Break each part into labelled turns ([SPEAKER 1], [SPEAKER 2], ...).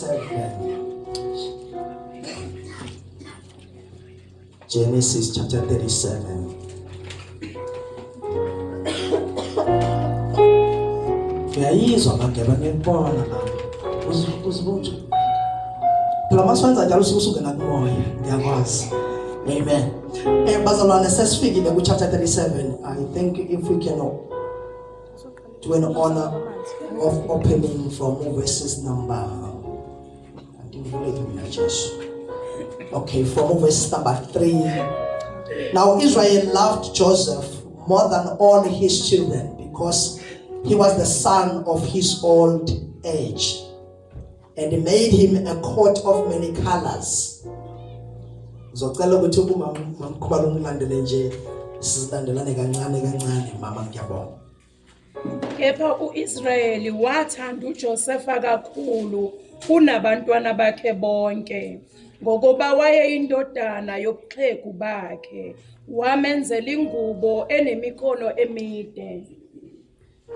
[SPEAKER 1] 37. Genesis chapter 37. Uyayizwa mageba ngiyakubona mama. Uzibuthi. Phela maswenza njalo usuke usungena kumoya, ngiyakwazi. Amen. Bazalwane, sesifikile ku chapter 37. I think if we can do an honor of opening from verses number, andivuleke mina Jesu. Okay, from verse number 3. Now Israel loved Joseph more than all his children because he was the son of his old age. And he made him a coat of many colors. Ngizocela ukuthi uma mamkhubalo ungilandele nje, sizilandelane kancane kancane, mama, ngiyabonga.
[SPEAKER 2] Kepha uIsrayeli wathanda uJosefa kakhulu kunabantwana bakhe bonke, ngokuba wayeyindodana yobuxhegu bakhe, wamenzela ingubo enemikhono emide.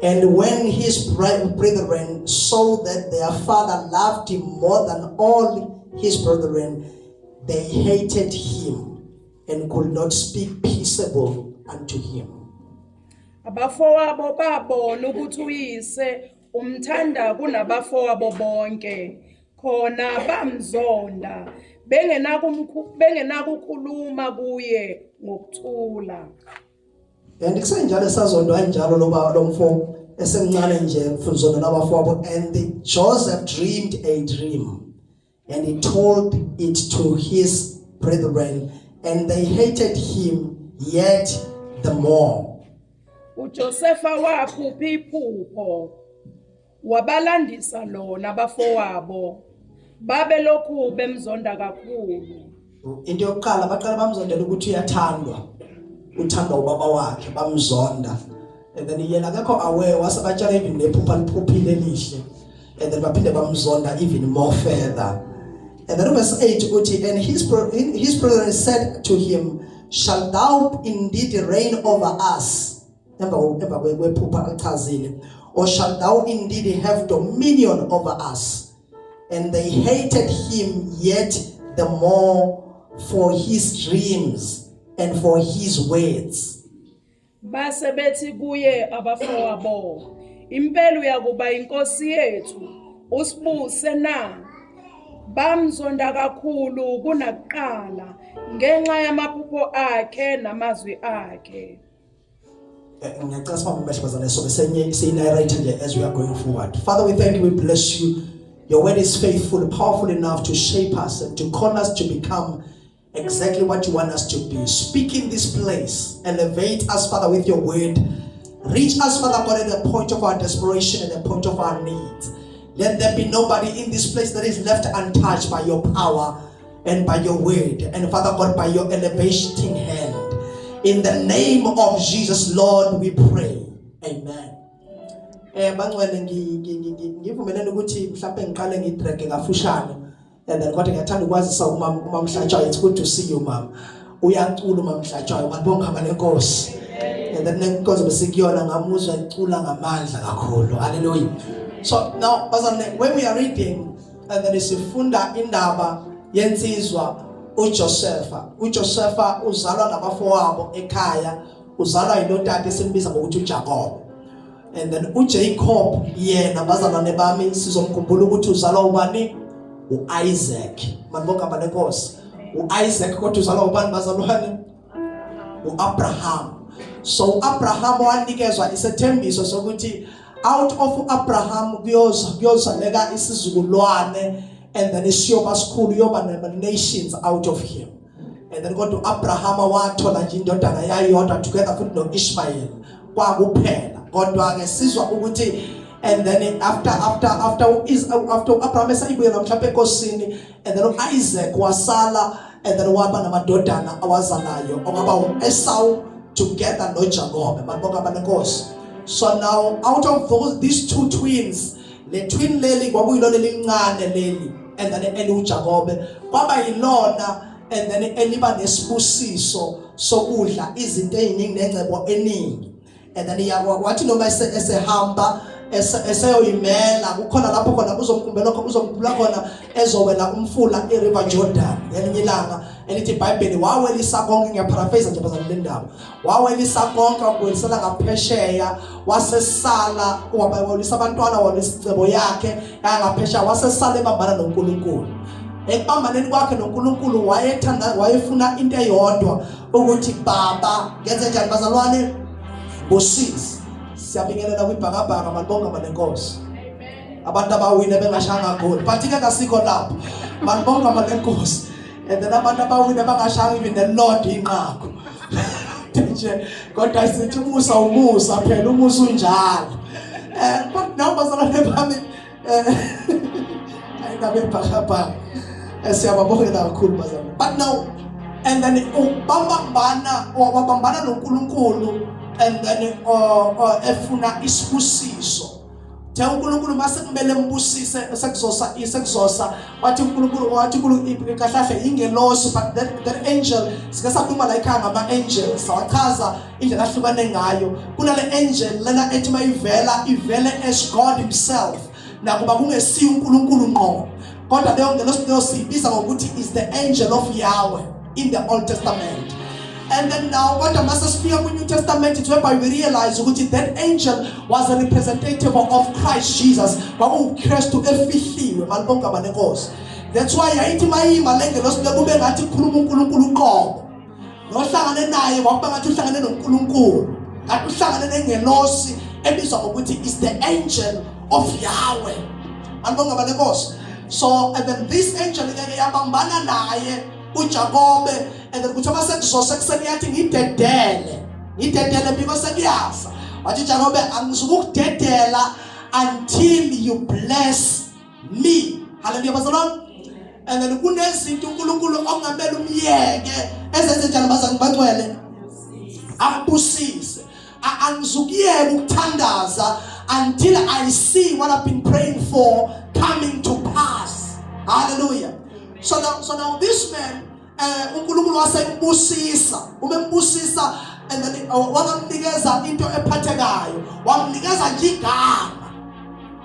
[SPEAKER 1] And when his brethren saw that their father loved him more than all his brethren, they hated him and could not speak peaceable unto him.
[SPEAKER 2] Abafowabo babona ukuthi uyise umthanda kunabafowabo bonke, khona bamzonda, bengenakukhuluma kuye ngokuthula.
[SPEAKER 1] And kusenjalo, esazondwa njalo loba lomfo esemncane nje, mfunzono nabafowabo. And Joseph dreamed a dream and he told it to his brethren, and they hated him yet the more.
[SPEAKER 2] UJosefa waphupha iphupho, wabalandisa lona abafowabo, babelokhu bemzonda kakhulu.
[SPEAKER 1] Into yokuqala, baqala bamzondela ukuthi uyathandwa, uthandwa ubaba wakhe, bamzonda. And then yena akekho aware, wasebatshela even nephupha liphuphile elihle, and then baphinde bamzonda even more further. And then verse 8 uthi, and his brethren said to him, "Shall thou indeed reign over us?" Emva kwephupha alichazile. "Or shall thou indeed have dominion over us?" And they hated him yet the more for his dreams and for his words.
[SPEAKER 2] Base bethi kuye abafowabo, "Impela uyakuba inkosi yethu, usibuse na?" Bamzonda kakhulu kunakuqala ngenxa yamaphupho akhe namazwi akhe.
[SPEAKER 1] Ngiyacela sibambe amehlo, bazalwane, sobe senye siyinarrate nje as we are going forward. Father, we thank you, we bless you. Your word is faithful, powerful enough to shape us and to call us to become exactly what you want us to be. Speak in this place. Elevate us, Father, with your word. Reach us, Father God, at the point of our desperation and the point of our needs. Let there be nobody in this place that is left untouched by your power and by your word and, Father God, by your elevating hand. In the name of Jesus, Lord, we pray. Amen. Bangcwele, ngivumelene ukuthi mhlawumbe ngiqale ngidrage kafushane and then, kodwa ngiyathanda ukwazisa umama Mhlatshwayo. It's good to see you, mama. Uyacula umama Mhlatshwayo, malibonga igama leNkosi. And then nenkonzo besikuyona ngamuzwa ecula ngamandla kakhulu. Hallelujah. So now, bazalwane, when we are reading and then sifunda indaba yensizwa uJosepha. UJosepha uzalwa nabafowabo ekhaya, uzalwa yilotata esimbiza ngokuthi uJacob. And then uJacob yena, bazalwane bami, sizomkhumbula ukuthi uzalwa ubani? UIsaac. Malibonga igama leNkosi. UIsaac kodwa uzalwa ubani, bazalwane? UAbraham. So uAbraham wanikezwa isethembiso sokuthi out of uAbraham kuyozaleka isizukulwane and then isiyoba sikhulu, yoba nama nations out of him. And then kodwa uAbraham wathola nje indodana yayodwa together futhi noIshmael kwakuphela. Kodwa ke sizwa ukuthi and then after uAbraham esayibuyela mhlawumbe enkosini, and then uIsaac wasala and then waba namadodana awazalayo okwaba uEsau together noJacob. Malibonga igama leNkosi. So now out of those these two twins, le twin leli kwakuyilona elincane leli and then eliuJacob kwaba yilona and then eliba nesibusiso sokudla izinto eziningi nengcebo eningi. And then wathi noma esehamba Eseyoyimela kukhona lapho khona uzomkhumbela uzomkhumbula khona ezowela umfula iRiver Jordan ngelinye ilanga elithi iBhayibheli wawelisa konke. Ngiyaparaphrase nje bazalwane le ndaba. Wawelisa konke, wakuwelisela ngaphesheya, wasesala wawelisa abantwana, wawelisa icebo yakhe yangaphesheya, wasesala ebambana noNkulunkulu. Ekubambaneni kwakhe noNkulunkulu wayethanda, wayefuna into eyodwa, ukuthi baba ngenze njani bazalwane, busisi. Siyabingelela kwibhakabhaka, malibonga malenkosi. Abantu abawine bengashanga goli, but ke kasikho lapho, malibonga malenkosi. And then abantu abawine bangashanga even nelilodwa inqaku nje, kodwa sithi umusa, umusa phela, umusa unjalo. But now bazalwane bami, ayindaba ebhakabhaka, siyababongela kakhulu bazalwane. But now and then ubambambana, wabambana noNkulunkulu and then efuna isibusiso. The uNkulunkulu mase kumele mbusise sekuzosa, sekuzosa, wathi uNkulunkulu, wathi uNkulunkulu kahlahle ingelosi, but that angel, sike sakhuluma la ekhaya ngama angels, sawachaza indlela ahlukane ngayo. Kunale angel lena ethi mayivela ivele as God himself, nakuba kungesiyo uNkulunkulu ngqo, kodwa leyo ngelosi leyo siyibiza ngokuthi is the angel of Yahweh in the Old Testament. And then now kodwa mase sifika ku-New Testament, it's whereby we realize ukuthi that angel was a representative of Christ Jesus. KwakuwuKristu efihliwe, malibonga banenkosi. That's why yayithi mayima le ngelosi le kube ngathi kukhuluma uNkulunkulu uqobo, nohlangane naye kwakuba ngathi uhlangane noNkulunkulu, kanti uhlangane nengelosi ebizwa ngokuthi is the angel of Yahweh, malibonga banenkosi. So and then this angel ke yabambana naye uJakobe, and then kuthi masekuzosa ekuseni yathi, "Ngidedele, ngidedele because sekuyasa." Wathi Jakobe, "Angizukukudedela until you bless me." Haleluya bazalwane. And then kunezinto uNkulunkulu okungamele umyeke ezenze njalo bazalwane bangcwele, akubusise. Angizukuyeka ukuthandaza until I see what I've been praying for coming to pass. Hallelujah. So now this man, uNkulunkulu wasembusisa, umembusisa, and then wangamnikeza into ephathekayo, wamnikeza nje igama,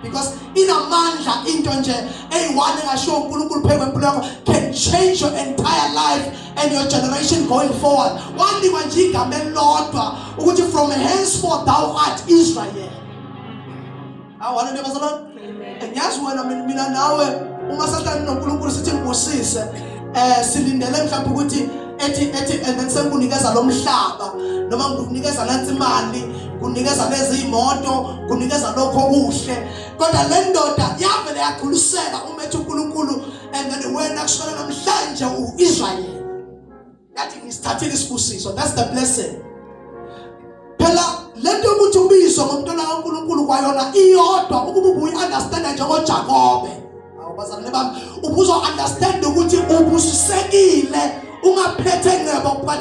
[SPEAKER 1] because inamandla into nje eyi-one engashiwo uNkulunkulu phezu kwempilo yakho can change your entire life and your generation going forward. Wanikwa nje igama elilodwa ukuthi, "From henceforth thou art Israel." Awu, haleluya bazalwane. Ngiyazi wena, mina nawe, uma sahlangene noNkulunkulu sithi ngibusise, silindele mhlawumbe ukuthi ethi and then sengikunikeza lo mhlaba, noma ngikunikeza nansi imali, kunikeza lezi imoto, kunikeza lokho okuhle. Kodwa le ndoda yavele yagculiseka uma ethi uNkulunkulu, "And then wena kusukela namhlanje uIsrael." Yathi, "Ngisithathile isibusiso." That's the blessing phela lento yokuthi ubizwe ngomntwana kaNkulunkulu kwayona iyodwa. Ukuba ubuyi-understanda njengoJakobe, awu bazalwane bami, ubuzo understand ukuthi ubusisekile ungaphethe ngcebo, but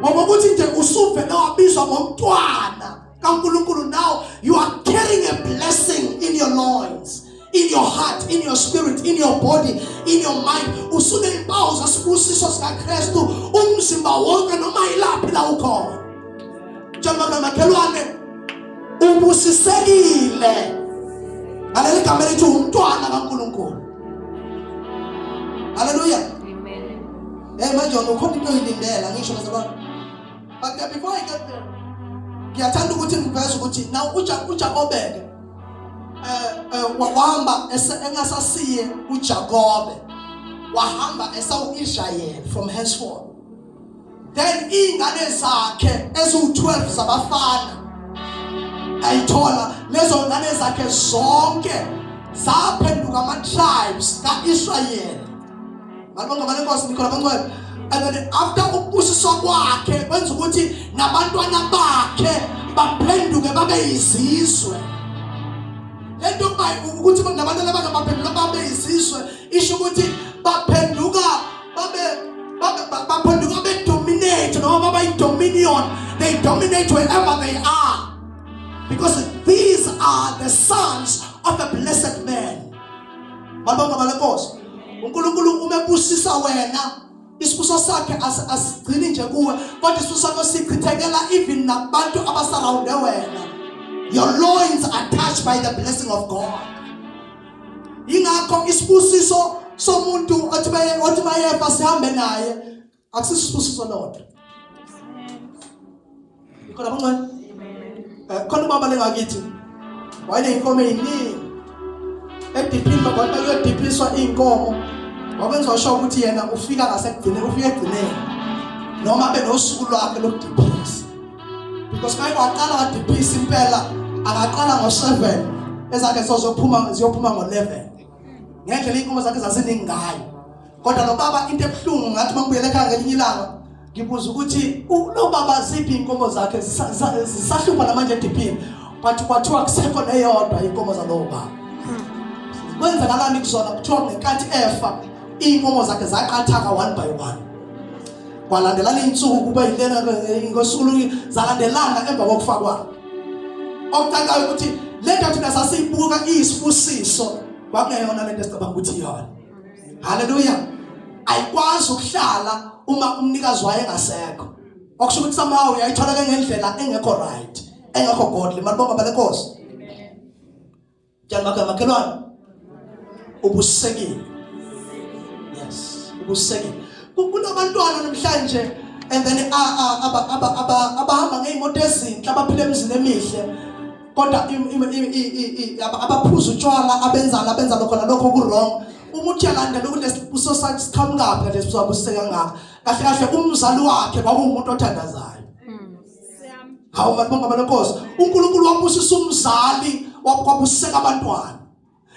[SPEAKER 1] ngokuthi nje usuvele wabizwa ngomntwana kaNkulunkulu, now you are carrying a blessing in your loins, in your heart, in your spirit, in your body, in your mind. Usuneyimpawu zesibusiso sikaKristu umzimba wonke, noma yilaphi la ukhona. Njengoba makhelwane, ubusisekile ngaleli gama elithi umntwana kaNkulunkulu. Haleluya.
[SPEAKER 3] Amen.
[SPEAKER 1] Hey, manje wena ukhona into oyilindela, ngisho bazalwane. But before I get there, ngiyathanda ukuthi ngiveze ukuthi now uJakobe-ke wahamba engasasiye uJakobe, wahamba esawu-Israel from henceforth. Then iy'ngane zakhe eziwu-12 zabafana ayithola, lezo ngane zakhe zonke zaphenduka ama-tribes ka-Israyeli. Malibonga malenkosi, nikhona bangcwele. And then after ukubusiswa kwakhe kwenza ukuthi nabantwana bakhe baphenduke babe yizizwe. Lento kuba ukuthi nabantwana bakhe baphenduka babe yizizwe isho ukuthi baphenduka babe bedominate, noma baba dominion. They dominate wherever they are because these are the sons of a blessed man. Malibonga malenkosi. UNkulunkulu uma ebusisa wena, isibusiso sakhe asigcini nje kuwe, kodwa isibusiso sakho sichithekela even nakubantu abasurrounde wena. Your loins are touched by the blessing of God. Ingakho isibusiso somuntu othi baye othi bayefa sihambe naye akusiso isibusiso lodwa. Ikhona bangcwele? Eh khona ubaba lengakithi wayeneyinkomo eziningi. Ediphini babantu kuyodiphiswa inkomo. Wakwenziwa sho ukuthi yena ufika ngasekugcineni ufika egcineni noma abe nosuku lwakhe lokudiphisa. Because maye waqala wadiphisa impela akaqala ngo-7 ezakhe sozophuma ziyophuma ngo-11 ngendlela iy'nkomo zakhe zaziningi ngayo kodwa lo baba into ebuhlungu ngathi uma ngibuyele ekhaya ngelinye ilanga ngibuza ukuthi lo baba ziphi iy'nkomo zakhe zisahlupha namanje ediphini but kwathiwa kusekho neyodwa iy'nkomo zalowo baba kwenzakalani kuzona kuthiwa ngenkathi efa iy'nkomo zakhe zaqathaka one by one kwalandelana iy'nsuku kuba yilena ngosuku lunye zalandelana emva kokufa kwakhe okucacayo ukuthi le nto thina sasiyibuka iyisibusiso kwakungeyona lento esicabanga ukuthi iyona haleluya ayikwazi ukuhlala uma umnikazi wayo engasekho okusho ukuthi somehow uyayithola ke ngendlela engekho right engekho godly malibonga balenkosi Tshela makhe makhelwane ubusekile. Yes, ubusekile. Kunabantwana namhlanje and then abahamba ngeyimoto ezinhle abaphila emizini emihle kodwa abaphuza utshwala abenzana abenza lokho nalokho ku wrong uma uthi uyalandela ukuthi lesibuso sakhe siqhamukaphi kahle sibuso busiseka kangaka kahle kahle umzali wakhe kwakuwumuntu othandazayo Hawu malibonga balenkosi. uNkulunkulu wabusisa umzali wakwabuseka abantwana.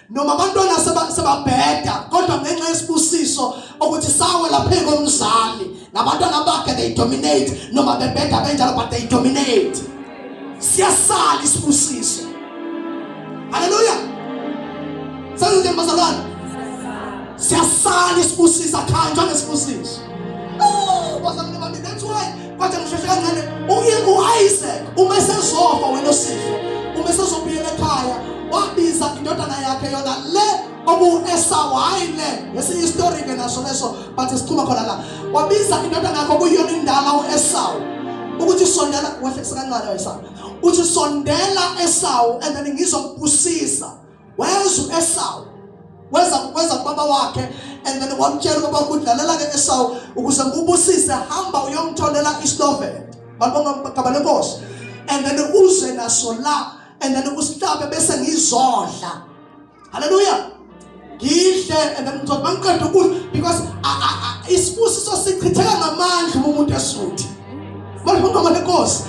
[SPEAKER 1] Noma abantwana sebabheda kodwa ngenxa yesibusiso ukuthi sawe lapha komzali nabantwana bakhe they dominate noma bebheda benjalo but they dominate. Siyasala isibusiso. Haleluya. Senze bazalwane. Siyasala isibusiso akhanjwa ngesibusiso. Oh, bazalwane bami that's why Kodwa ngisheshe kancane u-Isaac uma esezofa wena osihle uma esezobuyela ekhaya wabiza indodana yakhe yona le oku-Esawu hhayi le ngesinye isitori ke naso leso but sichuma khona la wabiza indodana yakhe okuyiyona indala u-Esawu ukuthi sondela wehlekisa kancane u-Esawu uthi sondela Esawu and then ngizokubusisa weza u-Esawu weza weza kubaba wakhe and then wamtshela ubaba ukuthi lalela ke Esawu ukuze ngikubusise hamba uyongitholela isinovet malibonga gama lenkosi and then uze naso la and then usihlabe bese ngizodla haleluya ngidle and then ngizothi mangiqeda ukudla because isibusiso sichitheka ngamandla uma umuntu esuthi malibonga gama lenkosi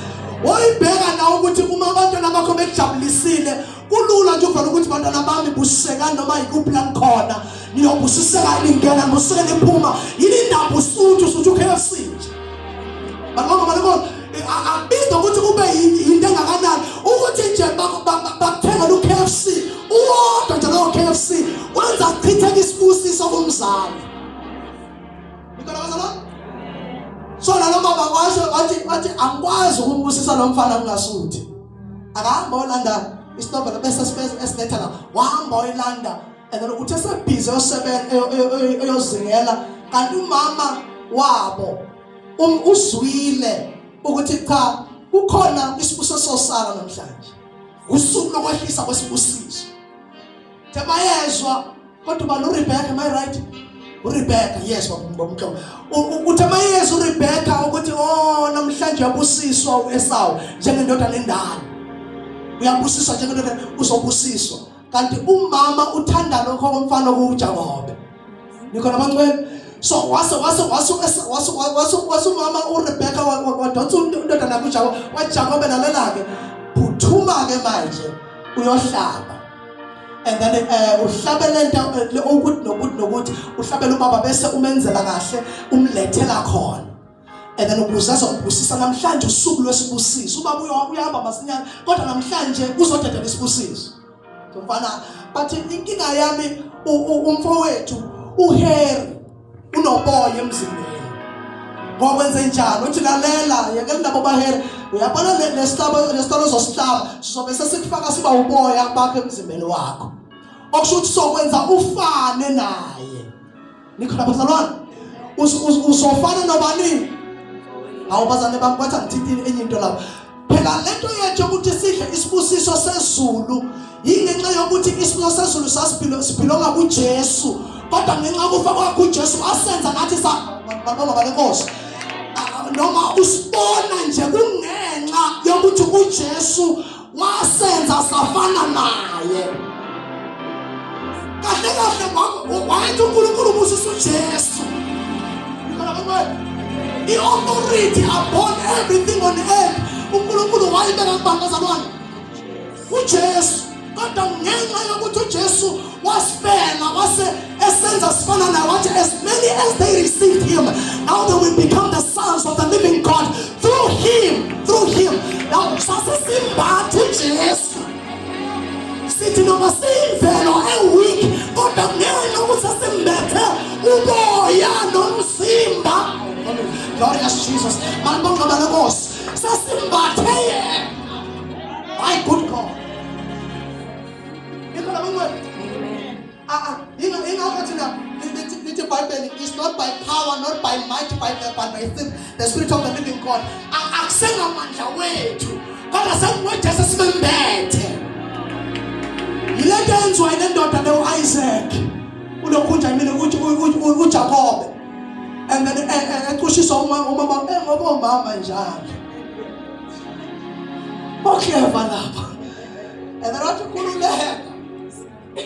[SPEAKER 1] wayibheka nawe ukuthi uma abantwana bakho bekujabulisile kulula nje uvela ukuthi bantwana bami busisekani noma yikuphi la nikhona niyobusiseka ningena nibusiseke niphuma yini indaba usuthu usuthu u-KFC nje balibonga balibonga akubizi nokuthi kube yinto engakanani ukuthi nje bakuthengela u-KFC uwodwa nje lowo KFC wenza kuchitheka isibusiso kumzali Nikhona bazalwane? So nalo baba washo wathi wathi angikwazi ukumbusisa lo mfana ngingasuthi. Akahamba olanda isitobhela bese esiletha la. Wahamba oyilanda and then uthe sebhizi eyosebenza eyozingela kanti umama wabo um, uzwile ukuthi cha kukhona isibusiso sosala namhlanje. Usuku lokwehlisa kwesibusiso. Tebayezwa kodwa ubani uRebecca am I right? uRebecca yes babumhlobo uthe mayezwa uRebecca ukuthi oh namhlanje uyabusiswa uEsawu njengendodana endala uyabusiswa njengendodana uzobusiswa kanti umama uthanda lokho komfana okuJakobe nikhona abangcwele so wase wase wase wase wase wase umama uRebecca wadonsa indodana yakhe uJakobe waJakobe lalela ke phuthuma ke manje uyohlaba and then eh uhlabe lento eh, ukuthi nokuthi nokuthi uhlabela ubaba bese umenzela kahle umlethela khona and then ukuze azokubusisa namhlanje usuku lwesibusiso ubaba uyahamba masinyane kodwa namhlanje uzodedela isibusiso mfana but inkinga yami umfowethu uHarry unoboya emzimbeni ngokwenze njalo uthi lalela yekela nabo bahere uyabona lesihlabo lesitolo ozosihlaba sizobe sesikufaka siba uboya bakho emzimbeni wakho okusho ukuthi sokwenza ufane naye nikhona bazalwane uzofana nobani hawu bazalwane bami kwathi angithintini enye into lapho. Phela lento yethu yokuthi sidle isibusiso sezulu yingenxa yokuthi isibusiso sezulu sasiphilo sibhilonga kuJesu, kodwa ngenxa yokufa kwakhe uJesu wasenza ngathi sa babonga balenkosi noma usibona nje kungenxa yokuthi uJesu wasenza safana naye. Kahle kahle wayethi uNkulunkulu ubusisa uJesu. I-authority upon everything on earth uNkulunkulu wayibeka kubantu bazalwane uJesu, kodwa ngenxa yokuthi uJesu wasifela wase esenza sifana naye, wathi as many as they received him, now they will become the sons of the living God through him, through him. Now sasisimbatha uJesu, sithi noma siyimvelo eweak, kodwa ngenxa yokuthi sasimbethe uboya nomzimba, glorious Jesus, malibonga balenkosi, sasimbathe yena. My good God, ikhona bangcwele. Ah, ingakho thina lithi iBhayibheli, it's not by power, not by might, but by the spirit of the living God. Akusengamandla wethu, kodwa senguJesu sibembethe. Yile nto yenziwa yile ndoda leyo Isaac, ulokhu nje mina uJakobe, and then ecushiswa umama ngoba umama njalo okleva lapha, and then wathi khululeka,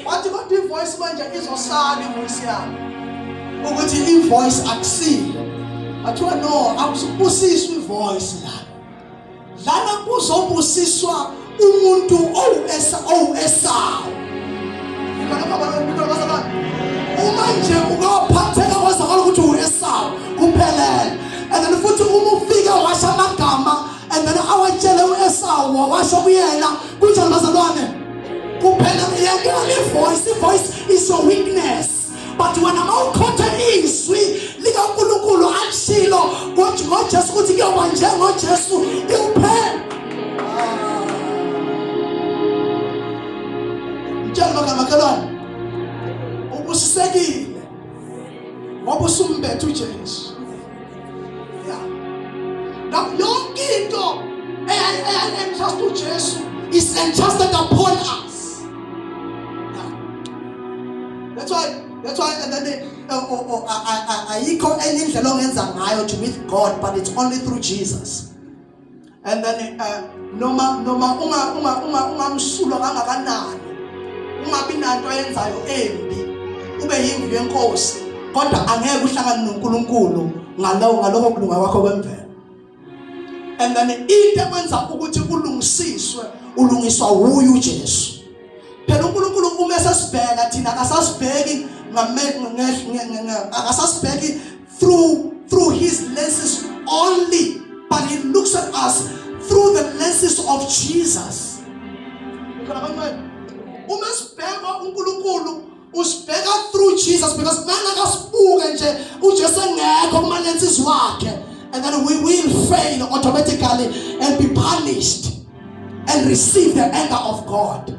[SPEAKER 1] wathi kodwa ivoice manje izosala ivoice yami ukuthi ivoice akusiyo. Athiwa no, akusubusiswa ivoice la, lana kuzobusiswa umuntu owu-Esawu. Uma nje ukaphatheka kwazakala ukuthi u-Esawu kuphelele, and then futhi uma ufika washo amagama and then awatshele u-Esawu, wawasho kuyena kunjani bazalwane, kuphela. Yekela ivoice, ivoice is your weakness, but wena mawukhothe izwi likaNkulunkulu alishilo ngoJesu ukuthi kuyoba njengoJesu, kuphela. Mtshele makhelwane ubusisekile ngoba usumbethe uJesu. Yeah, now yonke into eyayi-entrust uJesu is entrusted upon us. Yeah. That's why and then oh, ayikho enye indlela ongenza ngayo to meet God, but it's only through Jesus. And then noma unga unga unga ungamsulwa kangakanani, ungabi nanto ayenzayo embi, ube yimvu yenkosi, kodwa angeke uhlangane noNkulunkulu ngaloko kulunga kwakho kwemvelo. And then into ekwenza ukuthi ulungisiswe, ulungiswa wuye uJesu. Phela uNkulunkulu uma esesibheka thina, akasasibheki akasasibheki through his lenses only, but he looks at us through the lenses of Jesus. Uma sibheka uNkulunkulu, usibheka through Jesus, because mangakasibuke nje uJesu engekho kuma lenses wakhe, and then we will fail automatically and be punished and receive the anger of God.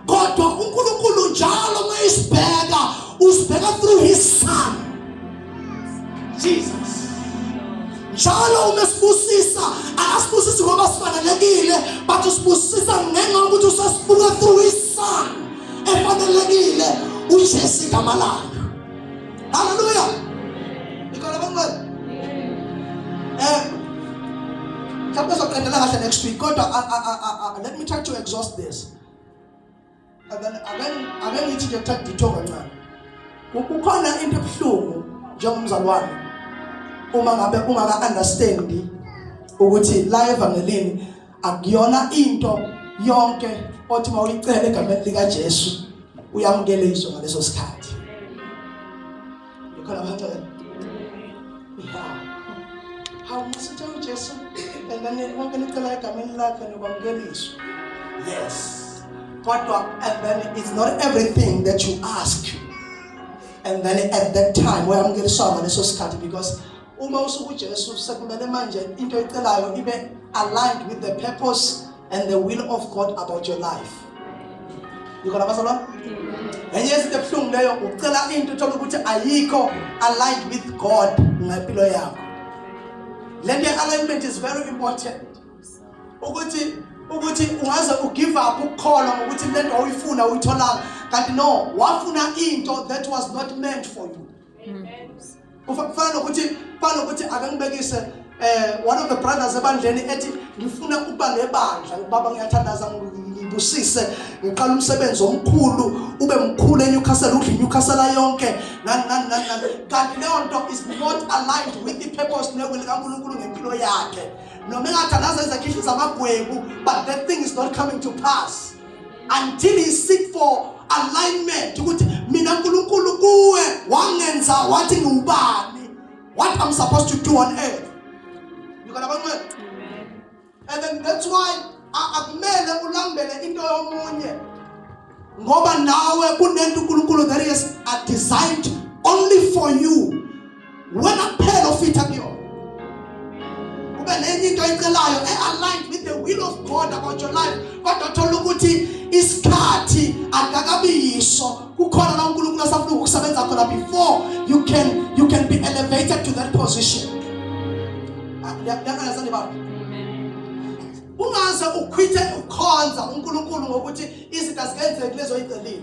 [SPEAKER 1] Kodwa uNkulunkulu njalo mayisibheka, usibheka through his son Jesus. Njalo uma esibusisa, akasibusisi ngoba sifanelekile, but usibusisa ngenxa yokuthi usasibuka through his son efanelekile, uJesu igama lakhe. Haleluya, ikhona bangcwele. Mhlawumbe soqedela kahle next week, kodwa let me try to exhaust this and then ake ngithi nje kuthatha detour kancane. Kukhona into ebuhlungu njengomzalwane uma ngabe ungaka understand ukuthi la evangelini akuyona into yonke othi mawuyicela egameni lika Jesu uyamukeliswa ngaleso sikhathi. Ikhona abangcwele. Yeah, hawu, masithe uJesu and then konke nicela egameni lakhe nokwamukeliswa, yes, kodwa and then it's not everything that you ask and then at that time uyamukeliswa ngaleso sikhathi, because uma usuku uJesu sekumele manje into oyicelayo ibe aligned with the purpose and the will of God about your life. Ikhona bazalwane? Enye yezinto ebuhlungu leyo, ucela into uthola ukuthi ayikho aligned with God ngempilo yakho. Le nto ye-alignment is very important. Ukuthi ukuthi ungaze ugive up ukukholwa ngokuthi lento awuyifuna uyitholanga, kanti no, wafuna into that was not meant for you. Kufana nokuthi, kufana nokuthi ake ngibekise, one of the brothers ebandleni ethi ngifuna ukuba nebandla, baba ngiyathandaza ngibusise ngiqala umsebenzi omkhulu ube mkhulu eNewcastle, udle iNewcastle yonke, nani nani nani nani, kanti leyo nto is not aligned with the purpose newill kaNkulunkulu ngempilo yakhe. Noma engathandaza ezakhihliza amagwebu, but that thing is not coming to pass until he seek for alignment ukuthi mina uNkulunkulu kuwe wangenza wathi ngiwubani, what I'm supposed to do on earth. You got abantwana, and then that's why akumele ulambele into yomunye, ngoba nawe kunento uNkulunkulu that is designed only for you, wena kuphela ofitha kuyona. Kube nenye into oyicelayo e-aligned with the will of God about your life, kodwa thola ukuthi isikhathi akakabiyiso, kukhona la uNkulunkulu asafuna ukukusebenza khona before you can be elevated to that position. Liyangazani bantu? Ungaze uquithe ukhonza uNkulunkulu ngokuthi izinto azikenzeki lezo oyicelile.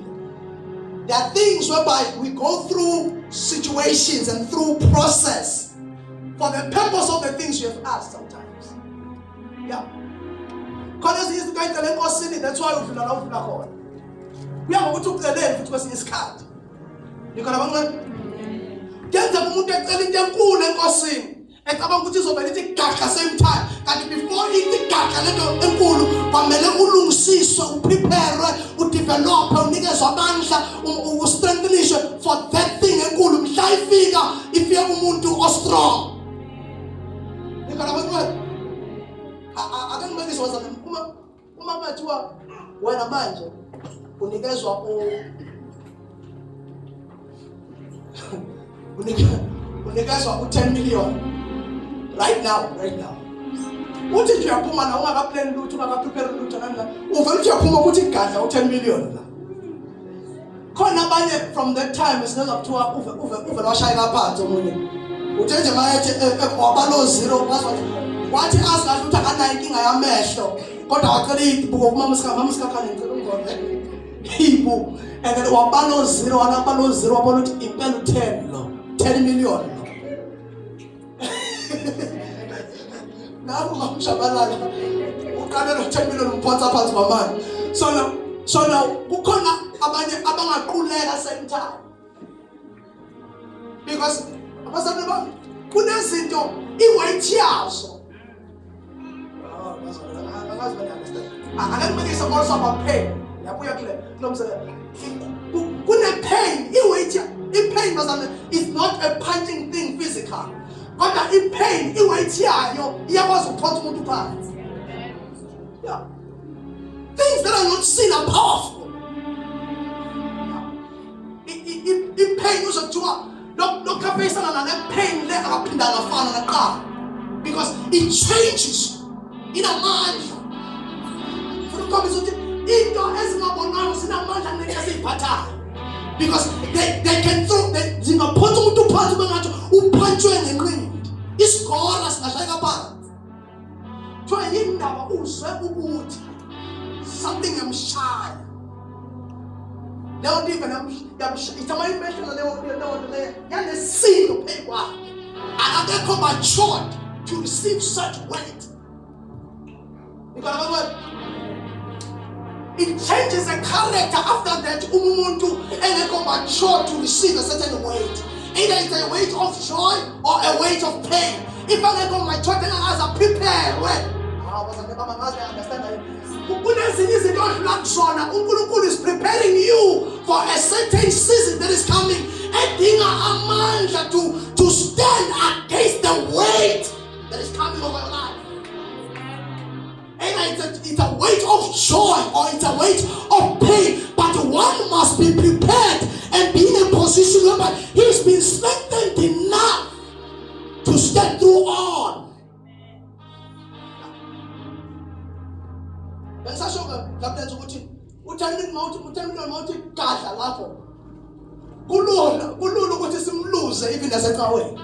[SPEAKER 1] There are things whereby we go through situations and through process for the purpose of the things you have asked sometimes. Yeah, khona ezinye izinto ayicele enkosini, that's why udlula la udlula khona. Kuya ngokuthi uceleni futhi kwesinye isikhathi. Nikhona abancane? Kuyenzeka umuntu ecela into enkulu enkosini, ecabanga ukuthi izovele ithi gaqa same time, kanti before ithi gaqa lento enkulu kwamele ulungisiswe, uprepare, udevelope, unikezwe amandla, ustrengthenishwe for that thing enkulu. Mhla ifika, ifike kumuntu ostrong. Nikhona abantwana? Ake ngibekise wazana, uma kungathiwa wena manje unikezwa unikezwa u-10 million right now, right now, uthi nje uyaphuma la ungakaplani lutho, ungakaprepare lutho, nani nani, uvele uthi uyaphuma ukuthi gadla u-10 million la. Khona abanye from that time sinezwa kuthiwa uve washayeka phansi. Omunye uthe nje mayethi wabalo zero, wazi wathi azi kahle ukuthi akanayo inkinga yamehlo, kodwa wacela ibuko kumama sika mama sikakhane, ngicela ungone ibu, and then wabalo zero, walabalo zero, wabona ukuthi impela u10 lo, 10 million lo. Naku mamshabalala uqale lo 10 million umphonsa phansi kwamanje. So now kukhona abanye abangaquleka same time, because abazalwane bami, kunezinto i-weight yazo. Oh, bazalwane, angazi bani understand. Ake ngibekise also about pain. Yabuya kule kulo mzekelo, kune pain, i-weight, i-pain bazalwane is not a punching thing physical, kodwa i-pain, i-weight yayo iyakwazi ukuphonsa umuntu phansi. Yeah, things that are not seen are powerful. I-pain, uzokuthiwa lokhu afeyisana nale pain le akaphindanga afana naqala, because it changes, inamandla. Funa ukukhombisa ukuthi into ezingabonwayo zinamandla kunento esiyiphathayo, because they can throw they zingaphonsa umuntu phansi bengathi uphantshwe ngenqindi, isigora singashayeka phansi. Kuthiwa yini ndaba? Uzwe ukuthi something yamshaya leyo nto, ivele ithi ama imehlela leyo nto leyo yanesilo phezu kwakhe, akekho matured to receive such weight. Nikhona abantwana? It changes a character after that. Uma umuntu engekho mature to receive a certain weight, either it's a weight of joy or a weight of pain, if angekho mature, engakaze aprepare. Hawu bazalwane bami, angazi understand. Kunezinye izinto odlula kuzona, uNkulunkulu is preparing you for a certain season that is coming, edinga amandla to stand against the weight that is coming over your life. Either it's a weight of joy or it's a weight of pain, but one must be prepared and be in a position whereby he's been strengthened enough to stand through all. Bengisasho-ke lapho ukuthi u-10 mawuthi u-10 million mawuthi gadla lapho, kulula, kulula ukuthi simlose even nasecaweni.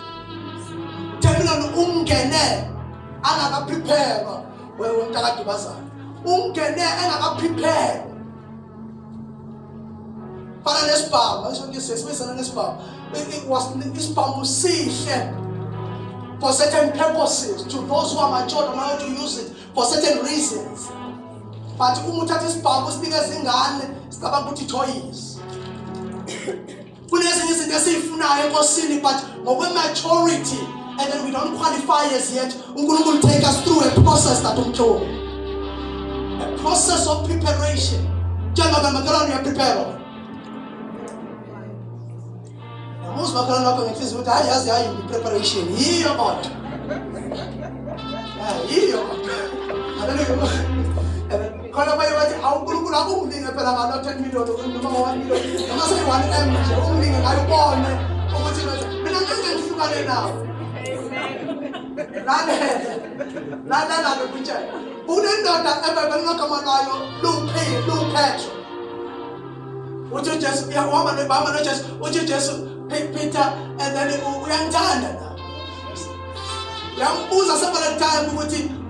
[SPEAKER 1] 10 million umngene angakaprepare. Wemntakadubazana ungene engakaprepare, fana nesibhamu, esibizana nesibhamu. It was isibhamu sihle for certain purposes to those who are mature, know how to use it for certain reasons, but uma uthatha isibhamu usinikeza ingane, sicabanga ukuthi toys. Kunezinye izinto esiyifunayo enkosini, but ngokwe-maturity and then we don't qualify as yet. UNkulunkulu take us through a process that umhlobo, a process of preparation. Njengoba makhelwane uyaprepare, yamuzwa makhelwane wakho ngenhliziyo ukuthi hayi, yazi, hayi, i-preparation yiyo kodwa. Yiyo kodwa, haleluya. Khona abanye bathi, awu uNkulunkulu, akungilinge phela ngalo 10 million noma ngo-1 million noma seyi-1 M nje, ungilinge ngayo ubone ukuthi mina ngeke ngihlukane nawo. Lalela, lalela-ke, kutshela kunendoda eBhayibhelini ogama layo luPetro. Uthi uJesu uyahamba bahamba noJesu, uthi uJesu, "Peter," and then uyangithanda na? Uyambuza several time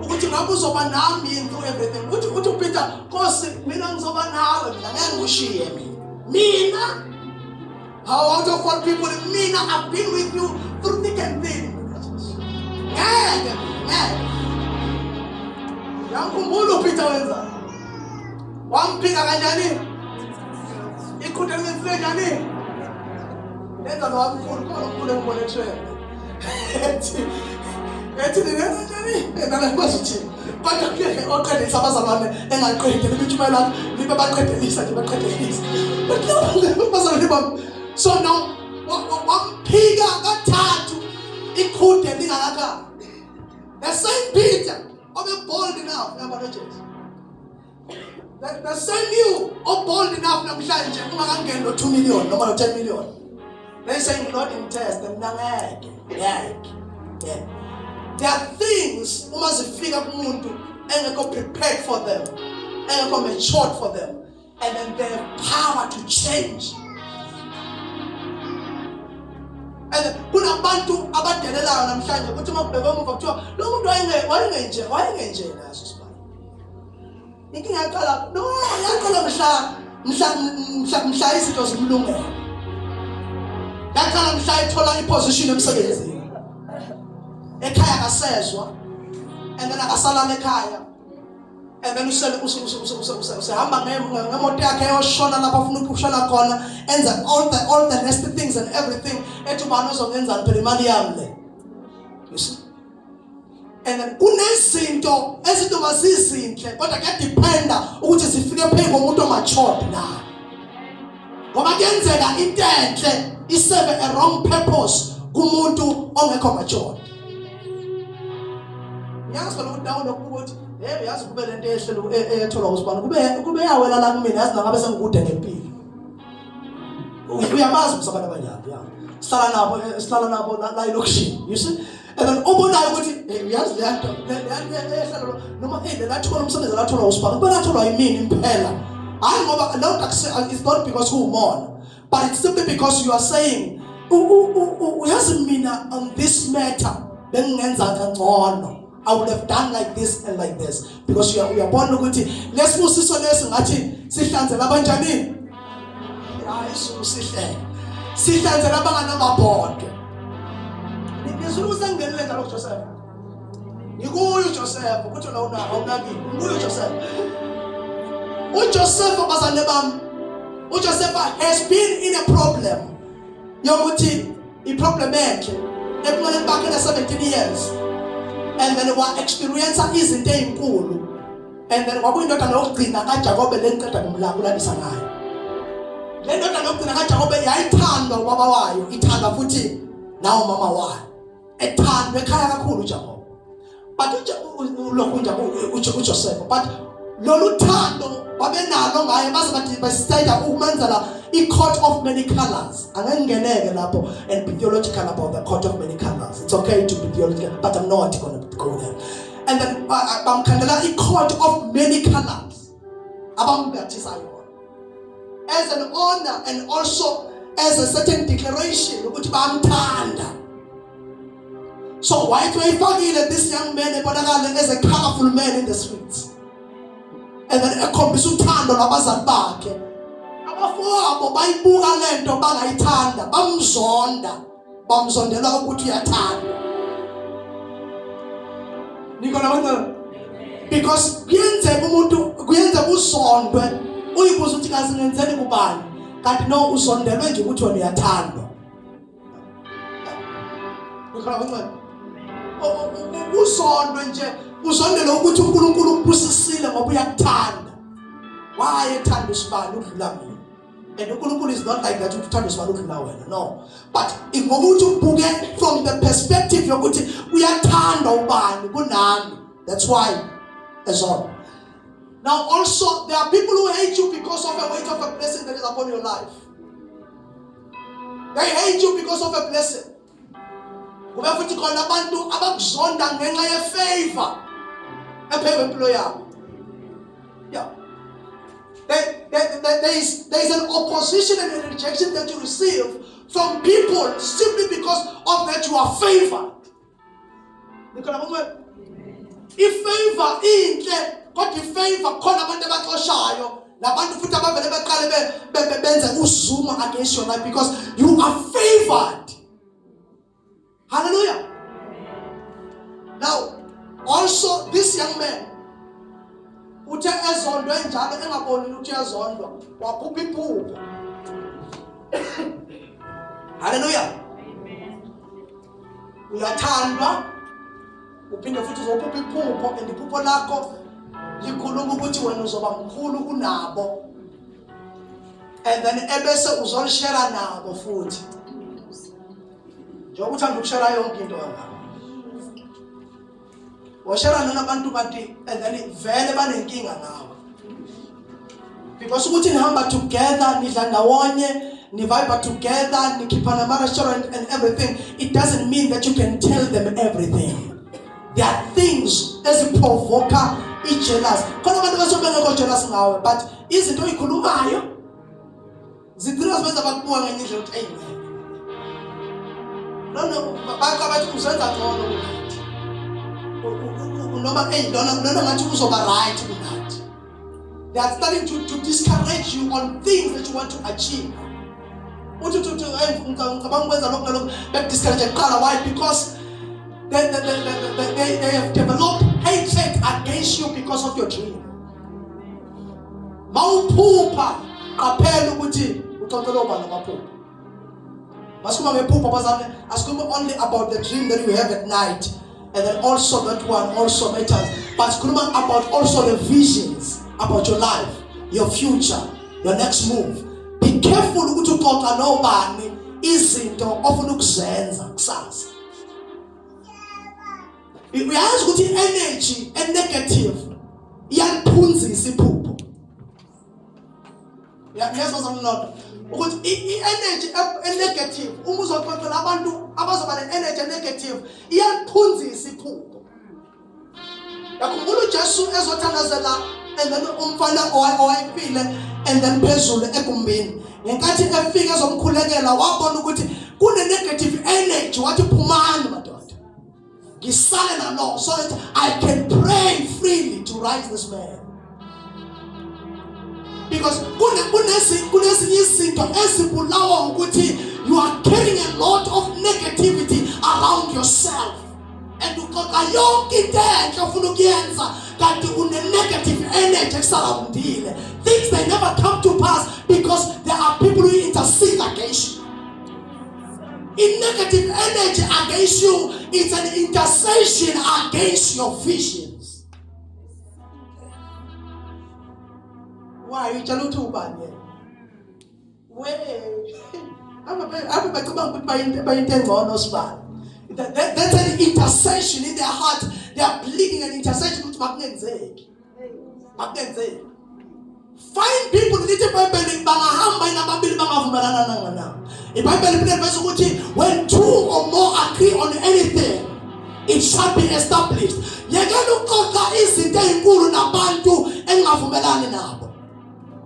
[SPEAKER 1] ukuthi ngabe uzoba nami yini through everything. Uthi uPeter, "Nkosi, mina ngizoba nawe, mina ngeke ngikushiye mina. How, out of all people, mina, I've been with you through thick and thin, ngeke, ngeke." Uyangikhumbula uPeter wenza wamphika kanjani? Iqhude lenzile njani? Lenza lo wamkhulu khona, omkhulu engibone etrend ethi ningenza njani? Yena ngikwazi uthini, kodwa kuye oqedelisa abazalwane engaqedi libe intshumayelo yakhe libe baqedelisa nje, baqedelisa bazalwane bami. So now wamphika kathathu iqhude lingakakali. The same Peter obe bold enough ngihamba noJesu, the same you o bold enough namhlanje ungakangeni no 2 million noma no 10 million, they saying, "Lord, ngitest mina, ngeke, ngeke, ngeke." There are things uma zifika kumuntu engekho prepared for them, engekho matured for them, and then they have power to change. And kunabantu abadelelayo namhlanje ukuthi uma kubhekwe emuva kuthiwa lo muntu wayengenje, wayengenje naso sibani. Inkinga yaqala, no, yaqala mhla izinto zimlungela. Yaqala mhla ethola iposition emsebenzini, ekhaya akasezwa, and then akasalala ekhaya, and then usele usehamba ngemoto yakhe eyoshona lapho afuna ukushona khona, enza all the nasty things and everything, ethi ubani uzongenzani phela, imali yami le, you see. And then kunezinto ezinto zizinhle, kodwa kuyadependa ukuthi zifike phezu komuntu omatured na, ngoba kuyenzeka into enhle iserve a wrong purpose kumuntu ongekho matured. Yazi phela ukuthi nawe nokubuka ukuthi hey, yazi, kube lento ehlelo eyetholwa usibani, kube yawela la kumina, yazi nangabe sengikude ngempilo. Uyamazi msabantu abanjalo ya sihlala nabo, sihlala nabo la elokishini, you see. And then ubonayo ukuthi hey, uyazi le nto le ehlelo noma hey, lathola umsebenzi latholwa usibani, kube latholwa yimini impela. Hayi, ngoba leyo nto it's not because uwumona, but it's simply because you are saying, uyazi mina on this matter bengingenza kangcono, I would have done like this and like this, because you uyabona ukuthi lesibusiso lesi ngathi sihlanzela abanjani. Hayi, sihle sihlanzela abanganamabhodwe. Nizulu usengenile njalo kuJoseph, ngikuye uJoseph ukuthi la una awunakile, nguye uJoseph. UJoseph, bazane bami, uJoseph has been in a problem yokuthi iproblem enhle ebuncaneni bakhe na 17 years, and then wa experience izinto ezinkulu, and then kwakuyindodana yokugcina kaJakobe lenqeda nomlakulalisa ngayo. Le ndodana yokugcina kaJakobe yayithandwa ubaba wayo, ithandwa futhi nawo mama wayo, ethandwa ekhaya kakhulu uJakobe, but lokhu nje uJoseph, but lolu thando babenalo ngaye baze bathi basicide ukumenzela i-coat of many colors. Angeke ngingeneke lapho and be theological about the coat of many colors. It's okay to be theological, but I'm not going to go there. And then bamkhandela i-coat of many colors abambathisa yona as an honor and also as a certain declaration ukuthi bayamthanda. So wayethi wayifakile this young man ebonakala as a colorful man in the streets, and then ekhombisa uthando lwabazali bakhe. Abafowabo bayibuka lento bangayithanda, bamzonda, bamzondela ukuthi uyathanda. Nikona bantwana, because kuyenzeka umuntu, kuyenzeka uzondwe, uyibuza ukuthi kazi ngenzeni kubani, kanti no, uzondelwe nje ukuthi wena uyathandwa. Nikona bantwana, uzondwe nje, uzondele ukuthi uNkulunkulu ukubusisile ngoba uyakuthanda. Why ethanda usibani ukudlula mina? And uNkulunkulu is not like that ukuthi uthanda usibani ukudlula wena, no, but ngokuthi ubuke from the perspective yokuthi uyathanda ubani kunami, that's why ezona. Now also there are people who hate you because of a weight of a blessing that is upon your life. They hate you because of a blessing. Kube futhi khona abantu abakuzonda ngenxa ye-favor ephekwe impilo yabo. Yeah, there is an opposition and a rejection that you receive from people simply because of that you are favored. Nikhona bantwana? I-favor inhle, kodwa i-favor khona abantu abaxoshayo nabantu futhi abavele baqale benze uzuma against your life because you are favored. Hallelujah. Now also this young man uthe ezondwe njalo engaboni ukuthi uyazondwa, waphupha iphupho. Hallelujah. Uyathandwa, uphinde futhi uzophupha iphupho, and iphupho lakho likhuluma ukuthi wena uzoba mkhulu kunabo, and then ebese uzolishare nabo futhi, njengoba uthanda ukushare yonke into kangaka, washare nalabantu, kanti and then vele banenkinga ngawe because ukuthi nihamba together, nidla ndawonye, nivibe together, nikhipha nama-restaurant and everything, it doesn't mean that you can tell them everything. There are things eziprovoka i-jealous. Khona abantu basuke bengekho jealous ngawe, but izinto oyikhulumayo zigcina zibenza bakubuka ngenye indlela ukuthi eyi, no, baqa bathi uzenza ngcono kunathi, noma eyi, lona lona ngathi uzoba right kunathi. They are starting to discourage you on things that you want to achieve. Uthi hey, ngicabanga ukwenza lokhu nalokhu, bekudiscourage kuqala. Why? Because they have developed hatred against you because of your dream. Mawuphupha, qaphela ukuthi uxoxela ubani amaphupho. Masikhuluma ngephupho bazalwane, asikhuluma only about the dream that you have at night, and then also that one also matters, but sikhuluma about also the visions about your life, your future, your next move. Be careful ukuthi uxoxa nobani izinto ofuna ukuzenza kusasa. Uyazi ukuthi i-energy e-negative iyaliphunzisa iphupho. Ngiyezwa zamlonto ukuthi i-energy e-negative, uma uzoxoxela abantu abazoba ne-energy e-negative, iyaliphunzisa iphupho. Yakhumbula uJesu ezothandazela and then umfana owayefile and then phezulu egumbini, ngenkathi efika ezomkhulekela, wabona ukuthi kune-negative energy, wathi, "Phumani madoda, ngisale nalo so that I can pray freely to raise this man," because kunezinye izinto ezibulawa ukuthi you are carrying a lot of negativity around yourself, and uxoxa yonke into enhle ofuna ukuyenza, kanti une-negative energy ekusurroundile. Things, they never come to pass because there are people who intercede against you. In negative energy against you, it's an intercession against your visions. Why utshela ukuthi ubani yena? We ave bacabanga ukuthi bayinto engcono sibani. That's an intercession in their heart. They are pleading an intercession ukuthi makungenzeki, makungenzeki. Find people. Lithi iBhayibheli, bangahamba inababili bangavumelana nangana? IBhayibheli phinde liveza ukuthi when two or more agree on anything, it shall be established. Yekela ukuxoxa izinto ezinkulu nabantu engingavumelani nabo,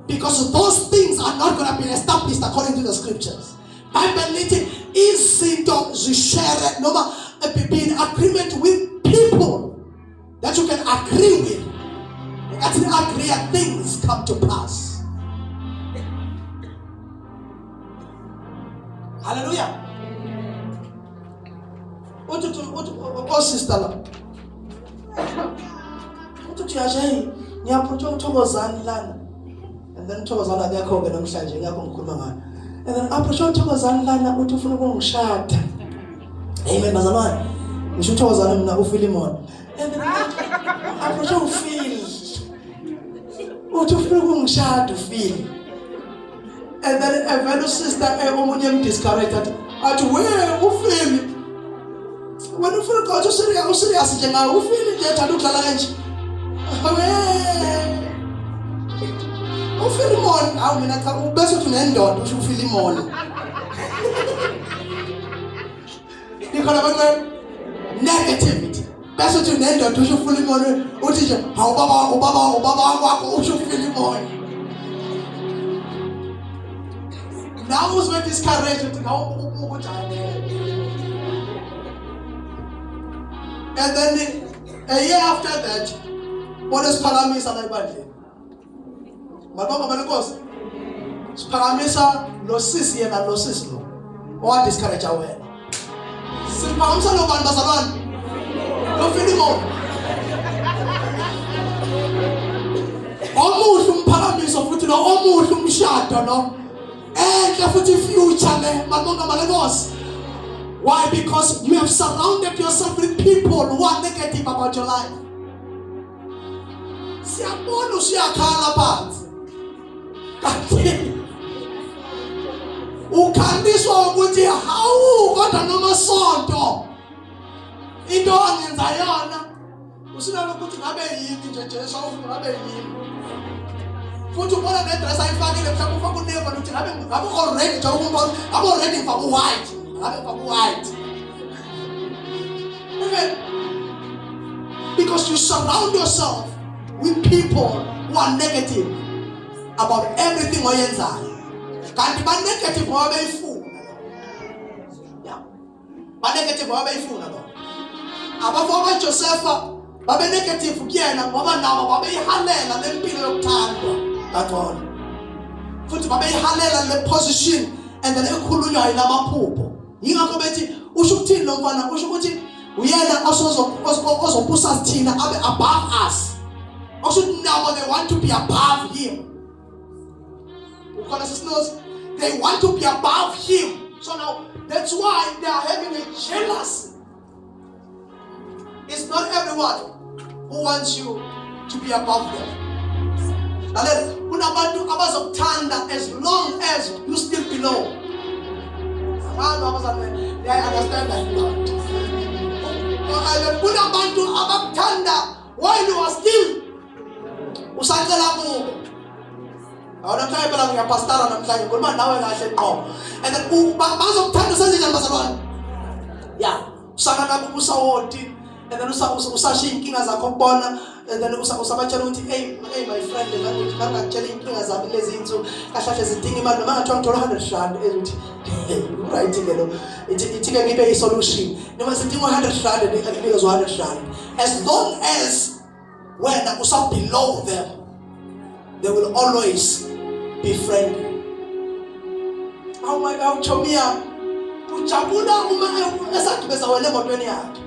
[SPEAKER 1] because those things are not going to be established according to the scriptures. Bible lithi izinto zishere noma be in agreement with people that you can agree with. Ngathi agree things come to pass. Hallelujah. Uthi uthi oh sister la. Uthi uthi uyasho hey ngiyaphutha uThokozani lana. And then uThokozani akekho ke namhlanje ngakho ngikhuluma ngayo. And then approach uThokozani lana uthi ufuna ukungishada. Amen bazalwane. Ngisho uThokozani mina uFilimon. And then approach uFil. Uthi ufuna ukungishada uFil. And then evela usister omunye emdiscourage athi athi we uFil. Wena ufuna ukuthi userious userious nje ngawe uFil nje ethanda ukudlala kanje. We uFilimon awu mina cha ubese uthi unendoda usho uFilimon. Nikhona bancane negativity. Bese uthi unendoda usho uFilimon uthi nje hawu baba ubaba ubaba wakho usho uFilimon. Nawe uzwe discourage uthi ngawu ukuthi hayi. And then a year after that bona siphakamisa la ebandleni. Malibonga malenkosi. Siphakamisa lo sisi yena lo sisi lo owa discourage wena. Siphakamisa lo bantu bazalwane. Lo Filimon. Omuhle umphakamiso futhi lo omuhle umshado lo. Enhle futhi future le malibonga malenkosi. Why? Because you have surrounded yourself with people who are negative about your life. Siyabona usuyakhala phansi. Kanti ukhaliswa ukuthi hawu kodwa noma sonto into angenza yona usinalo ukuthi ngabe yini nje Jesu awufuna ngabe yini futhi ubona nedress ayifakile mhlawumbe ufake uneva ukuthi ngabe ngabe already nje ukumbona ngabe already ngifake white ngabe ngifake white. Amen. Because you surround yourself with people who are negative about everything oyenzayo. Kanti ba negative ngoba beyifuna. Yeah. Ba negative ngoba beyifuna lo. Abafo baJosepha babe negative kuyena ngoba nabo babeyihalela lempilo yokuthandwa kangcono. Futhi babeyihalela le position and then ekhulunywa yilamaphupho. Yingakho bethi usho ukuthini lo mfana usho ukuthi uyena ozobusa thina abe above us. Okusho ukuthi nabo they want to be above him. Ukhona sisinozi they want to be above him. So now that's why they are having a jealousy. It's not everyone who wants you to be above them. Lalela, kunabantu abazokuthanda as long as you still below. Abantu abazalwane, they understand that. Kunabantu abakuthanda while you are still usacela kubo. Awu namhlanje phela ngiyapastara namhlanje ngikhuluma nawe kahle ngqo. And then bazokuthanda usenzenjani bazalwane? Yeah, usaka nabo usawoti and then usashiya iy'nkinga zakho kubona and then usabatshela ukuthi hey hey my friend language ngangakutshela iy'nkinga zami kulezi iy'nsuku kahle kahle zidinga imali noma ngathiwa ngithola 100 rand ezuthi right ke lo ithi ke ngibe i-solution noma zidinga 100 rand nginikezwe 100 rand as long as wena usa below them they will always be friendly. Awu my awu chomi yami ujabula uma esagibeza wena emotweni yakhe.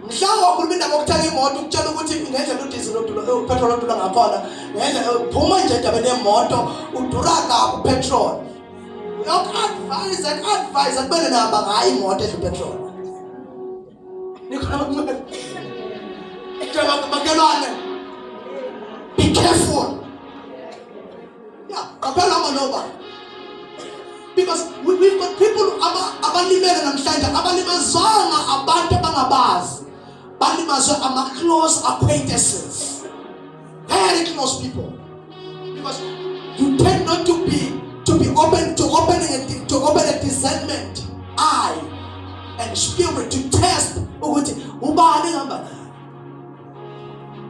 [SPEAKER 1] Mhla wakhuluma indaba yokuthenga imoto ukutshela ukuthi ngendlela udiesel odula upetrol odula ngakhona ngendlela phuma nje endabeni yemoto udura kabi upetrol. Uyoku-advise aku-advise kubele nihamba ngayo imoto edla upetrol. Nikhona Makhelwane. Be careful. Yeah, qaphela maloba. Because we've got people abalimele namhlanje abalimazwanga abantu abangabazi. Balimazwe ama close acquaintances. Very close people. Because you tend not to be open to opening a, to open a discernment eye and spirit to test ukuthi ubani ngihamba naye.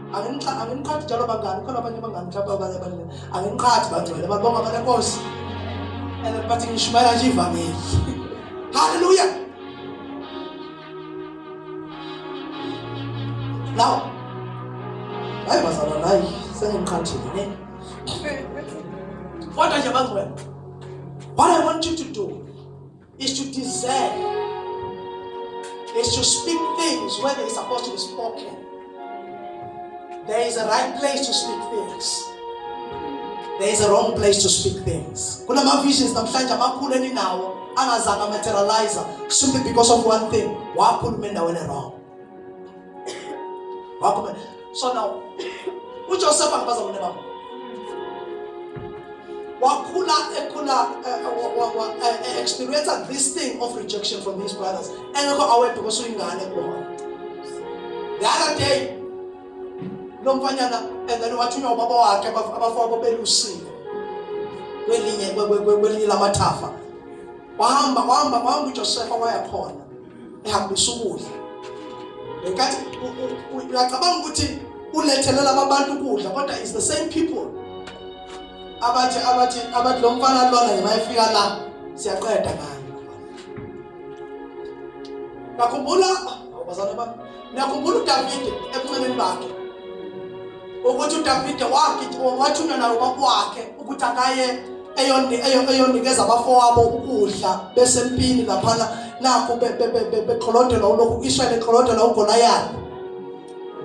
[SPEAKER 1] Anginiqhathi njalo bangani khona abanye abangani mhlawumbe abanye abanye anginiqhathi bangcwele balibonga abanenkosi and bathi ngishumayela nje ivangeli. Hallelujah. Now, hayi bazalwane, hayi sengiqhathile ne. Kodwa nje bangcwele, what I want you to do is to discern, is to speak things where they are supposed to be spoken. There is a right place to speak things. There is a wrong place to speak things. Kunama visions namhlanje amakhulu eninawo angazange materialize simply because of one thing. Wakhuluma endaweni wrong. Wakhuluma. So now uJoseph, angibazalwane bami, wakhula ekhula experience this thing of rejection from his brothers engekho aware because uyingane kubona. The other day lo mfanyana, and then wathunywa ubaba wakhe, abafowabo belusile kwelinye lamathafa. Wahamba, wahamba, wahamba uJosepha waya khona ehambisa ukudla. Ngenkathi uyacabanga ukuthi ulethelela abantu ukudla, kodwa is the same people abathi lo mfana lona nje mayefika la siyaqeda ngayo. Ngakhumbula, bazalwane bami, ngiyakhumbula uDavid ebuncaneni bakhe, ukuthi uDavid wathunywa nawo ubaba wakhe ukuthi akaye eyonikeza abafowabo ukudla besempini laphana, nakho beqholodela ulokhu Israel eqholodela uGoliath.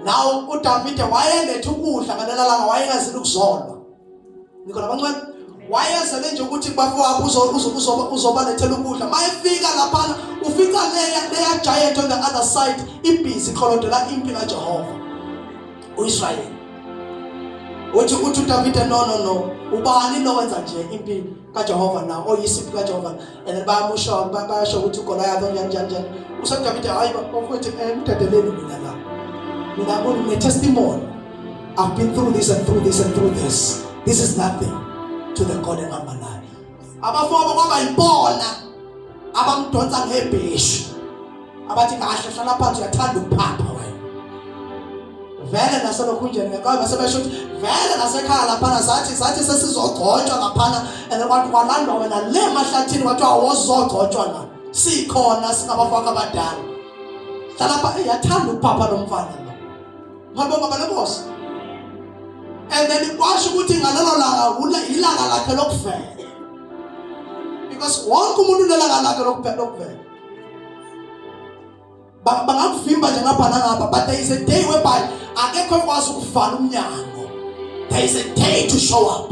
[SPEAKER 1] Now uDavid wayeletha ukudla ngalela langa, wayengazili ukuzolwa. Ngikhona bancane, wayezele nje ukuthi bafowabo uzobalethela ukudla. Mayefika laphana ufica leya giant on the other side ibhizi iqholodela impi kaJehova uIsrael. Uthi uDavid, "No, no, no, ubani lo wenza nje impi kaJehova na oyisiphi kaJehova?" And then bayamusho, bayasho ukuthi uGoliath onjani njani njani. UsaDavid, "Hayi bafowethu, mdedeleni mina la, mina kune testimony. I've been through this and through this and through this. This is nothing to the God engihamba naye." Abafowabo kwaba yibona abamdonsa ngebheshu, abathi, "Kahle, hlala phansi, uyathanda ukuphapha wena vele." Naselokhunjeni ngeke base besho ukuthi vele nasekhaya laphana sathi sesizogcotshwa laphana, and then kwathi kwalandwa wena le mahlathini, kwathiwa wozogcotshwa la, sikhona singabafaka abadala, hlala pha, yathanda ukuphapha lo mfana lo. Ngabonga balenkosi. And then kwasho ukuthi ngalelo langa ilanga lakhe lokuvela, because wonke umuntu unelanga lakhe lokuvela. Bangakuvimba nje ngapha nangapha, but there is a day whereby akekho ekwazi ukuvala umnyango. There is a day to show up.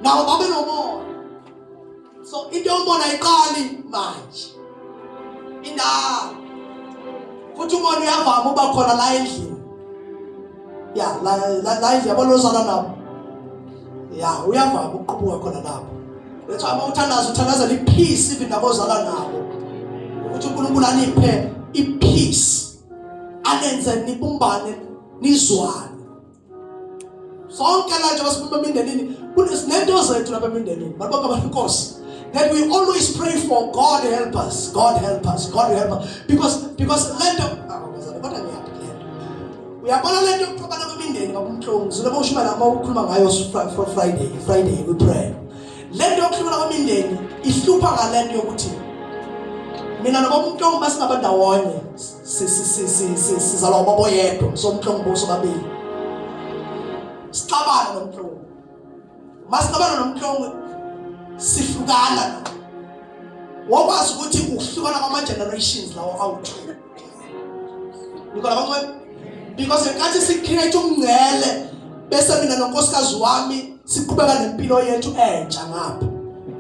[SPEAKER 1] Nawo babe nomona. So into yomona iqali manje, indaba futhi umona uyavama uba khona la endlini, ya la endlini yabo lozala nabo, ya uyavama ukuqubuka khona lapho. That's why uma uthandaza, uthandazela ipeace even nabozala nabo, ukuthi uNkulunkulu aniphe ipeace, anenze nibumbane, nizwane sonke la njengoba siphuma emindenini. Kunezinto zethu lapha emindenini, babonke abantu inkosi, that we always pray for God help us, God help us, God help us, because lento bazalwane, kodwa ngiyaphi lento? Uyabona lento yokuxabana kwemindeni, babumhlongo zile bawushumela uma ukhuluma ngayo Friday we pray. Lento yokuhlukana kwemindeni ihlupha ngalento yokuthi mina nobaba umhlongo basingabandawonye, sizalwa ubaba oyedwa, somhlongo boso babili, sixabana nomhlongo. Masixabana nomhlongo sihlukana, wokwazi ukuthi ukuhlukana kwama generations lawo awu-two. Nikola bangcwele, because ngenkathi si-create umngcele bese mina nonkosikazi wami siqhubeka nempilo yethu entsha ngapha,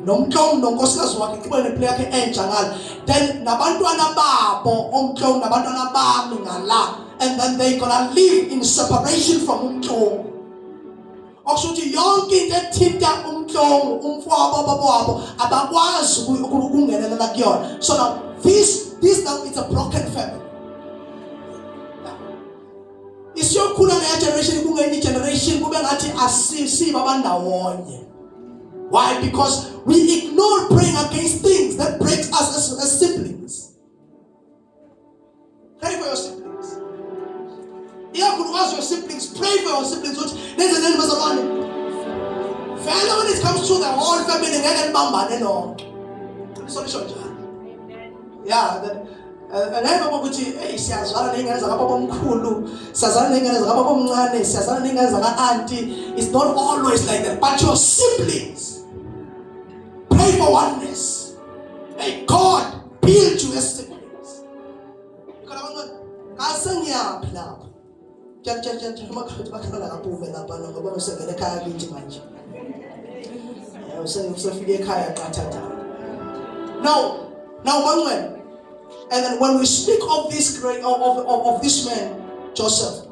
[SPEAKER 1] nomhlongo nonkosikazi wakhe iqhubeka nempilo yakhe entsha ngala, then nabantwana babo omhlongo nabantwana bami ngala, and then they gonna live in separation from umhlongo. Okusho ukuthi yonke into ethinta umhlongo, umfowabo, babo wabo, abakwazi ukungenelela kuyona. So now this now it's a broken family. Isiyokhula leya generation kungenye generation kube ngathi asisiba abandawonye. Why? Because we ignore praying against things that breaks us as siblings. Pray for your siblings, ikakhulukazi your siblings. Pray for your siblings ukuthi nenze neni bazalwane. Vele when it comes to the whole family ngeke nibambane nonke, qiniso lisho njalo. Yeah, that Ngeke ngoba ukuthi hey siyazwana nezingane zakababa omkhulu, siyazwana nezingane zakababa omncane, siyazwana nezingane zaka auntie. It's not always like that, but your siblings, pray for oneness. May God build you as siblings. Khona abantwana ngase ngiyaphi lapho? Tshela tshela tshela amakhothi bakhala kabume lapha ngoba usevele ekhaya kithi manje. Usefike ekhaya qathatha. Now bangcwele. And then when we speak of this great of this man Joseph,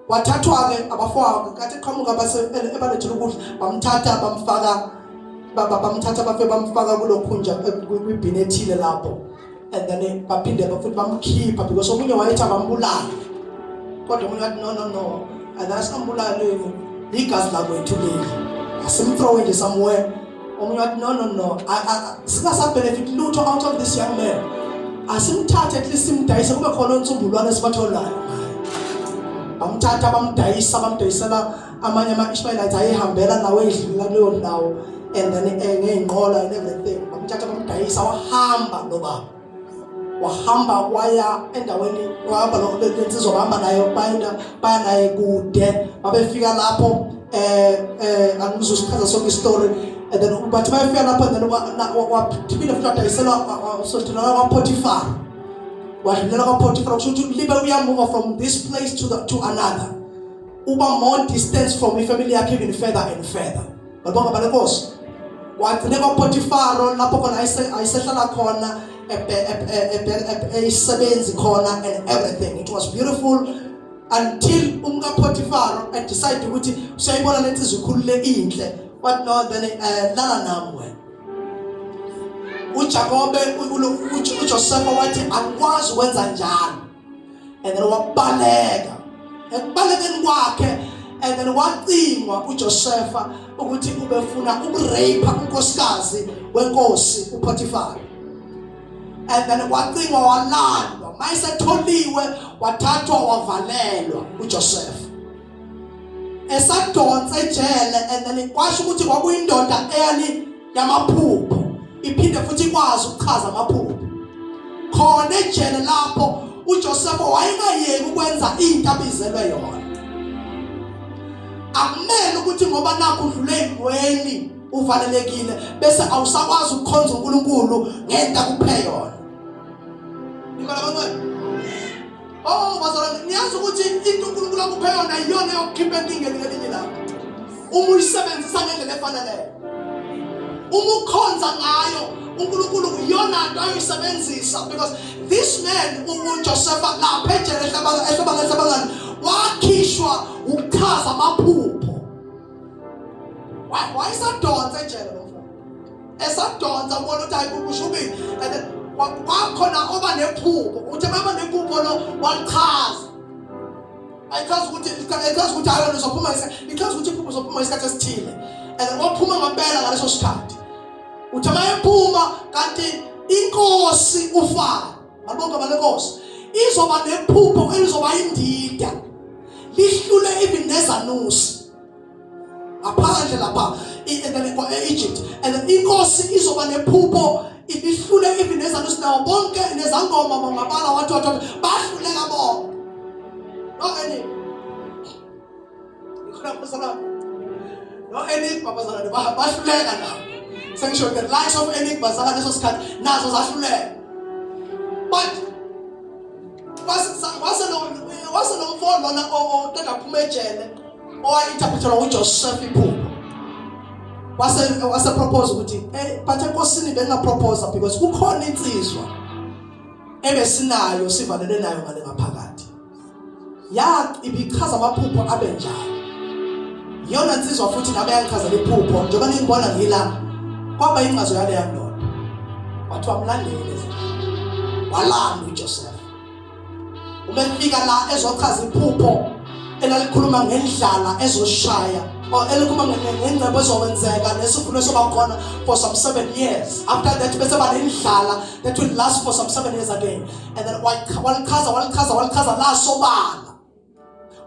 [SPEAKER 1] wathathwa ke abafowabo kathi qhamuka base ebalethela ukudla, bamthatha bamfaka, bamthatha bafe bamfaka kulokhunja kwibhini ethile lapho, and then baphinde futhi bamkhipha because omunye wayethi abambulala, kodwa omunye wathi, "No, no, no, asingambulaleni, ligazi lakwethu leli, asimthrowe nje somewhere." Omunye wathi, "No, no, no, singasabenefit lutho out of this young man, asimthathe, at least simdayise kube khona onsumbulwane esibatholayo." Bamthatha bamdayisa, bamdayisela amanye ama-Ishmaelites ayehambela nawo edlula kuleyo ndawo, and then ngey'nqola and everything. Bamthatha bamdayisa, wahamba lo baba, wahamba waya endaweni, wahamba lo lensizwa, bahamba nayo, baya naye kude. Babefika lapho, angizusichaza sonke istory, and then bathi bayafika lapho, and then waphinde futhi wadayiselwa, wasodlulela kwaPotiphar, wadlulela kwaPotiphar. Kusho ukuthi libe uyamuva from this place to another, uba more distance from ifamily yakhe, even further and further. Babonga balenkosi. Wagcine kwaPotifaro lapho khona ayisehlala khona, eyisebenzi khona and everything. It was beautiful until umkaPotifaro decide ukuthi usiyayibona lensizwa ikhulule inhle. What no, then lala nami wena. uJakobe, uJoseph wathi akwazi ukwenza njalo, and then wabaleka. Ekubalekeni kwakhe, and then wacingwa uJosepha ukuthi ubefuna ukurape unkosikazi wenkosi uPotiphar, and then wacingwa, walandwa. Mayesetholiwe, wathathwa, wavalelwa uJoseph esadonsa ejele. And then kwasho ukuthi kwakuyindoda eyani yamaphupho, iphinde futhi ikwazi ukuchaza amaphupho khona ejele lapho. uJoseph wayengayeki ukwenza into abizelwe yona. Akumele ukuthi ngoba nakho udlule ezimweni, uvalelekile, bese awusakwazi ukukhonza uNkulunkulu ngento akuphe yona. Nikhona bangcwele? Oh bazalwane, niyazi ukuthi into uNkulunkulu akuphe yona iyona yokukhipha enkingeni ngelinye ilanga uma uyisebenzisa ngendlela efaneleyo, uma ukhonza ngayo uNkulunkulu, iyona nto ayoyisebenzisa. Because this man uJoseph lapha ejele ehlabana ehlabangani wakhishwa ukuchaza amaphupho. Wayesadonsa ejele lo mfana, esadonsa, ubona ukuthi hayi, kushubile. And then kwakhona oba nephupho, uthi baba nephupho lo walichaza, ayichaza ukuthi hayi wena uzophuma, lichaza ukuthi iphupho uzophuma isikhathi esithile, and then waphuma ngempela ngaleso sikhathi. Uthi mayephuma, kanti inkosi uFaro, malibonke balenkosi, izoba nephupho elizoba indida, lihlule even nezanusi ngaphandle lapha e-Egypt. And then inkosi izoba nephupho ibihlule even nezanusi nawo bonke nezangoma bangabala, wathi bahluleka bonke. No any ikhona bazalwane, no any babazalwane, bahluleka nabo. Sengisho the likes of enigma zangaleso sikhathi nazo zahluleka. But wase lo mfo lona oqeda phuma ejele, owayi-interprethelwa uJoseph iphupho, wase propose ukuthi but enkosini benga propose because kukhona insizwa ebesinayo, sivalele nayo ngale ngaphakathi, ya ibichaza amaphupho abe njalo. Iyona nsizwa futhi nami yangichazela iphupho njengoba ningibona ngila. Kwaba incazo yaleya ndoda. Wathi wamlandele, walanda uJoseph. Uma efika la ezochaza iphupho elalikhuluma ngendlala ezoshaya or elikhuluma ngengcebo ezokwenzeka nesivuno esoba khona for some 7 years, after that bese ba nendlala that will last for some 7 years again. And then walichaza, walichaza, walichaza lasobala,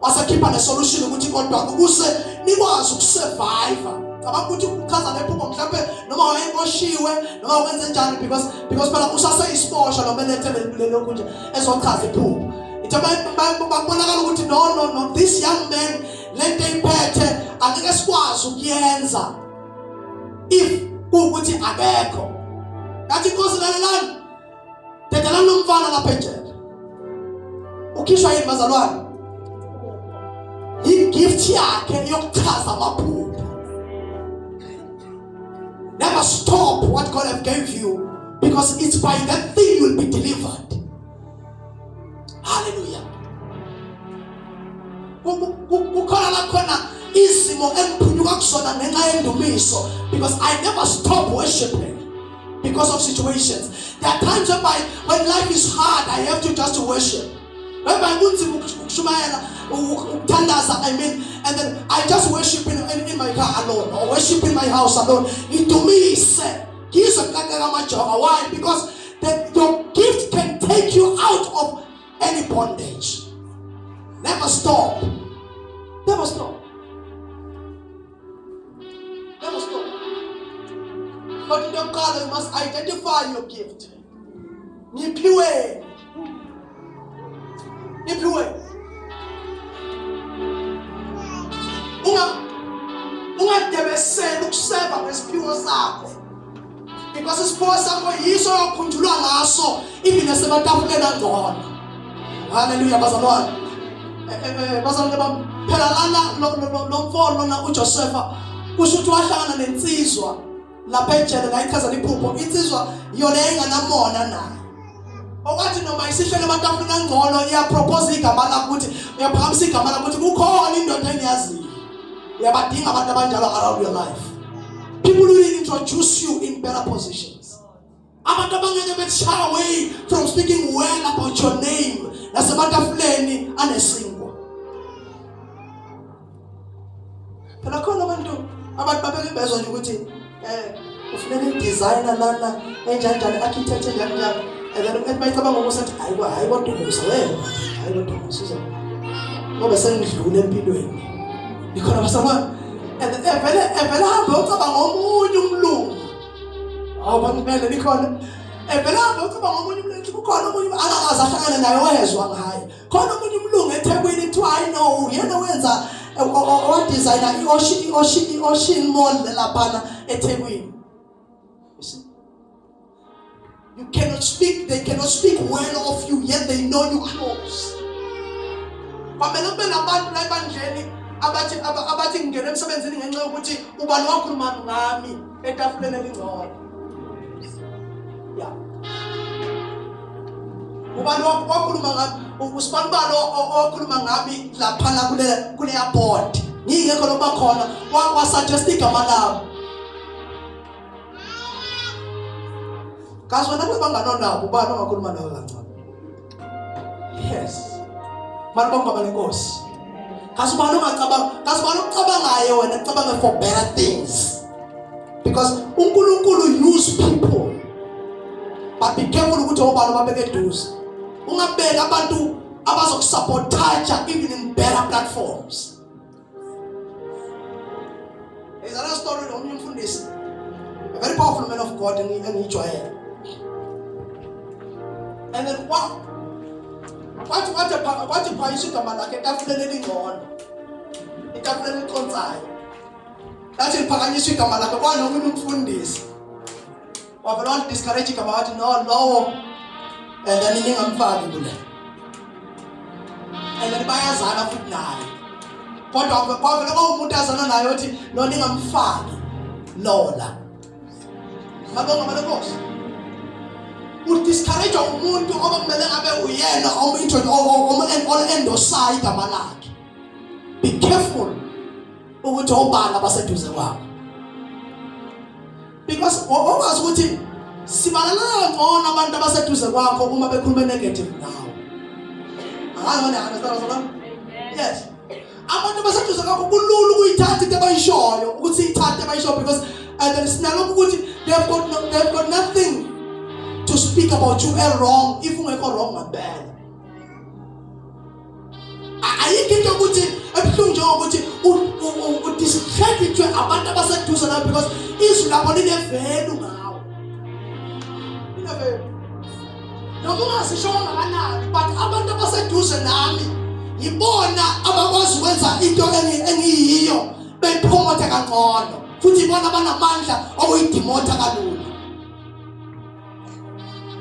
[SPEAKER 1] wasekhipha nesolution ukuthi kodwa ukuze nikwazi ukusurvive. Cabanga ukuthi uchaza lephupho mhlawumbe noma wayeboshiwe noma wenze njani, because phela usaseyisiboshwa noma elethe lelokhu nje ezochaza iphupho. Ithe bakubonakala ukuthi no, no, no, this young man, lento eyiphethe angeke sikwazi ukuyenza if kuwukuthi akekho. Ngathi inkosi, lalelani, dedelani lo mfana lapha ejele. Ukhishwa yini, bazalwane? I-gift yakhe yokuchaza amaphupho. Never stop what God have gave you, because it's by that thing you will be delivered. Hallelujah. Kukhona la khona izimo engiphunyuka kuzona ngenxa yendumiso, because I never stop worshiping because of situations. There are times whereby when life is hard, I have to just worship, whereby kunzima ukushumayela, ukuthandaza, I mean, and then I just worship in my car alone or worship in my house alone, ngidumise, ngizwe kuqaqeka amajoka. Why? Because your gift can take you out of any bondage. Never stop, never stop, never stop. But into yokuqala, you must identify your gift. Ngiphiweni? Ngiphiweni? Ungadebeseli ukuseva ngesiphiwo sakho, because isiphiwo sakho yiso yokhunjulwa ngaso even nasematafuleni angcono. Haleluya, bazalwane. Bazalwane bami, phela lana lo mfo lona uJosepha, kusho ukuthi wahlangana nensizwa lapha ejele la ichazela iphupho. Insizwa yona yayinganamona naye, okwathi noma isihlele ematafuleni angcono, iyapropose igama lakho, ukuthi uyaphakamisa igama lakho, ukuthi kukhona indoda engiyaziyo. Uyabadinga abantu abanjalo around your life, people who will introduce you in better positions, abantu abangeke be-shy away from speaking well about your name nasematafuleni anesinkwa. Phela khona abantu babeke bezwa nje ukuthi ufuneka i-designer lana enjani njani, architect enjani njani, and then ethi bayicabanga ukuthi hayi, hayi, kodwa umusa wena, hayi, kodwa umusa uzo ngoba sengidlule empilweni. Ikhona basabona, and evele hambe ucabanga omunye umlungu. Awu, bangimele, nikhona? Evele hambe ucabanga omunye umlungu, kukhona omunye akakaze ahlangane naye, wezwa ngaye, khona omunye umlungu eThekwini, kuthiwa hayi no, uyena wenza owadesigner i-Ocean Mall laphana eThekwini. You see, you cannot speak, they cannot speak well of you, yet they know you close. Kwamele kube nabantu la ebandleni abathi ngingena emsebenzini ngenxa yokuthi ubani wakhuluma ngami etafuleni elingcono. Yeah. Ubani wakhuluma ngami, usibanibani owakhuluma ngami laphana kuleya board. Ngingekho lokuba khona, wasuggest igama lami. Kazi wena kule bangani onabo, ubani ongakhuluma nawe kancane? Yes. Malibonga baba lenkosi. Kazi ubani ongacabanga, kazi ubani ocabangayo wena ucabange for better things. Because uNkulunkulu use people. But be careful ukuthi obani obabeke eduze. Ungabeki abantu abazokusabotage even in better platforms. There's another story nomnye umfundisi. A very powerful man of God engiyijwayele. And then kwathi phayisa igama lakhe etafuleni elingcono. Itafuleni eliconsayo. Lathi liphakanyiswa igama lakhe kwanomunye umfundisi. Wavele wali-discourage igama, wathi no, lowo, and then ningamfaki kule. And then bayazana futhi naye. Kodwa kwavele kwawumuntu azana naye othi no, ningamfaki lola. Mabonga malenkosi. Udiscourage umuntu obekumele ngabe uyena omu-endorsayo igama lakhe. Be careful ukuthi obani abaseduze kwakho. Because okwazi ukuthi sibalalana ngcono abantu abaseduze kwakho uma bekhuluma negative nawe. Angazi wena, understand what? Yes. Abantu abaseduze kwakho kulula ukuyithatha into abayishoyo, ukuthi ithathe abayishoyo, because and then sinalokhu ukuthi they've got nothing to speak about you e wrong if ungekho wrong ngempela. Ayikho into ukuthi ebuhlungu. buhlungu njengokuthi udiscreditwe abantu abaseduze nawe because izwi labo line-value ngawe, line-value noma ungazisho kangakanani, but abantu abaseduze nami yibona abakwazi ukwenza into engiyiyo beyipromothe kangcono, futhi ibona abanamandla okuyidimotha kalula.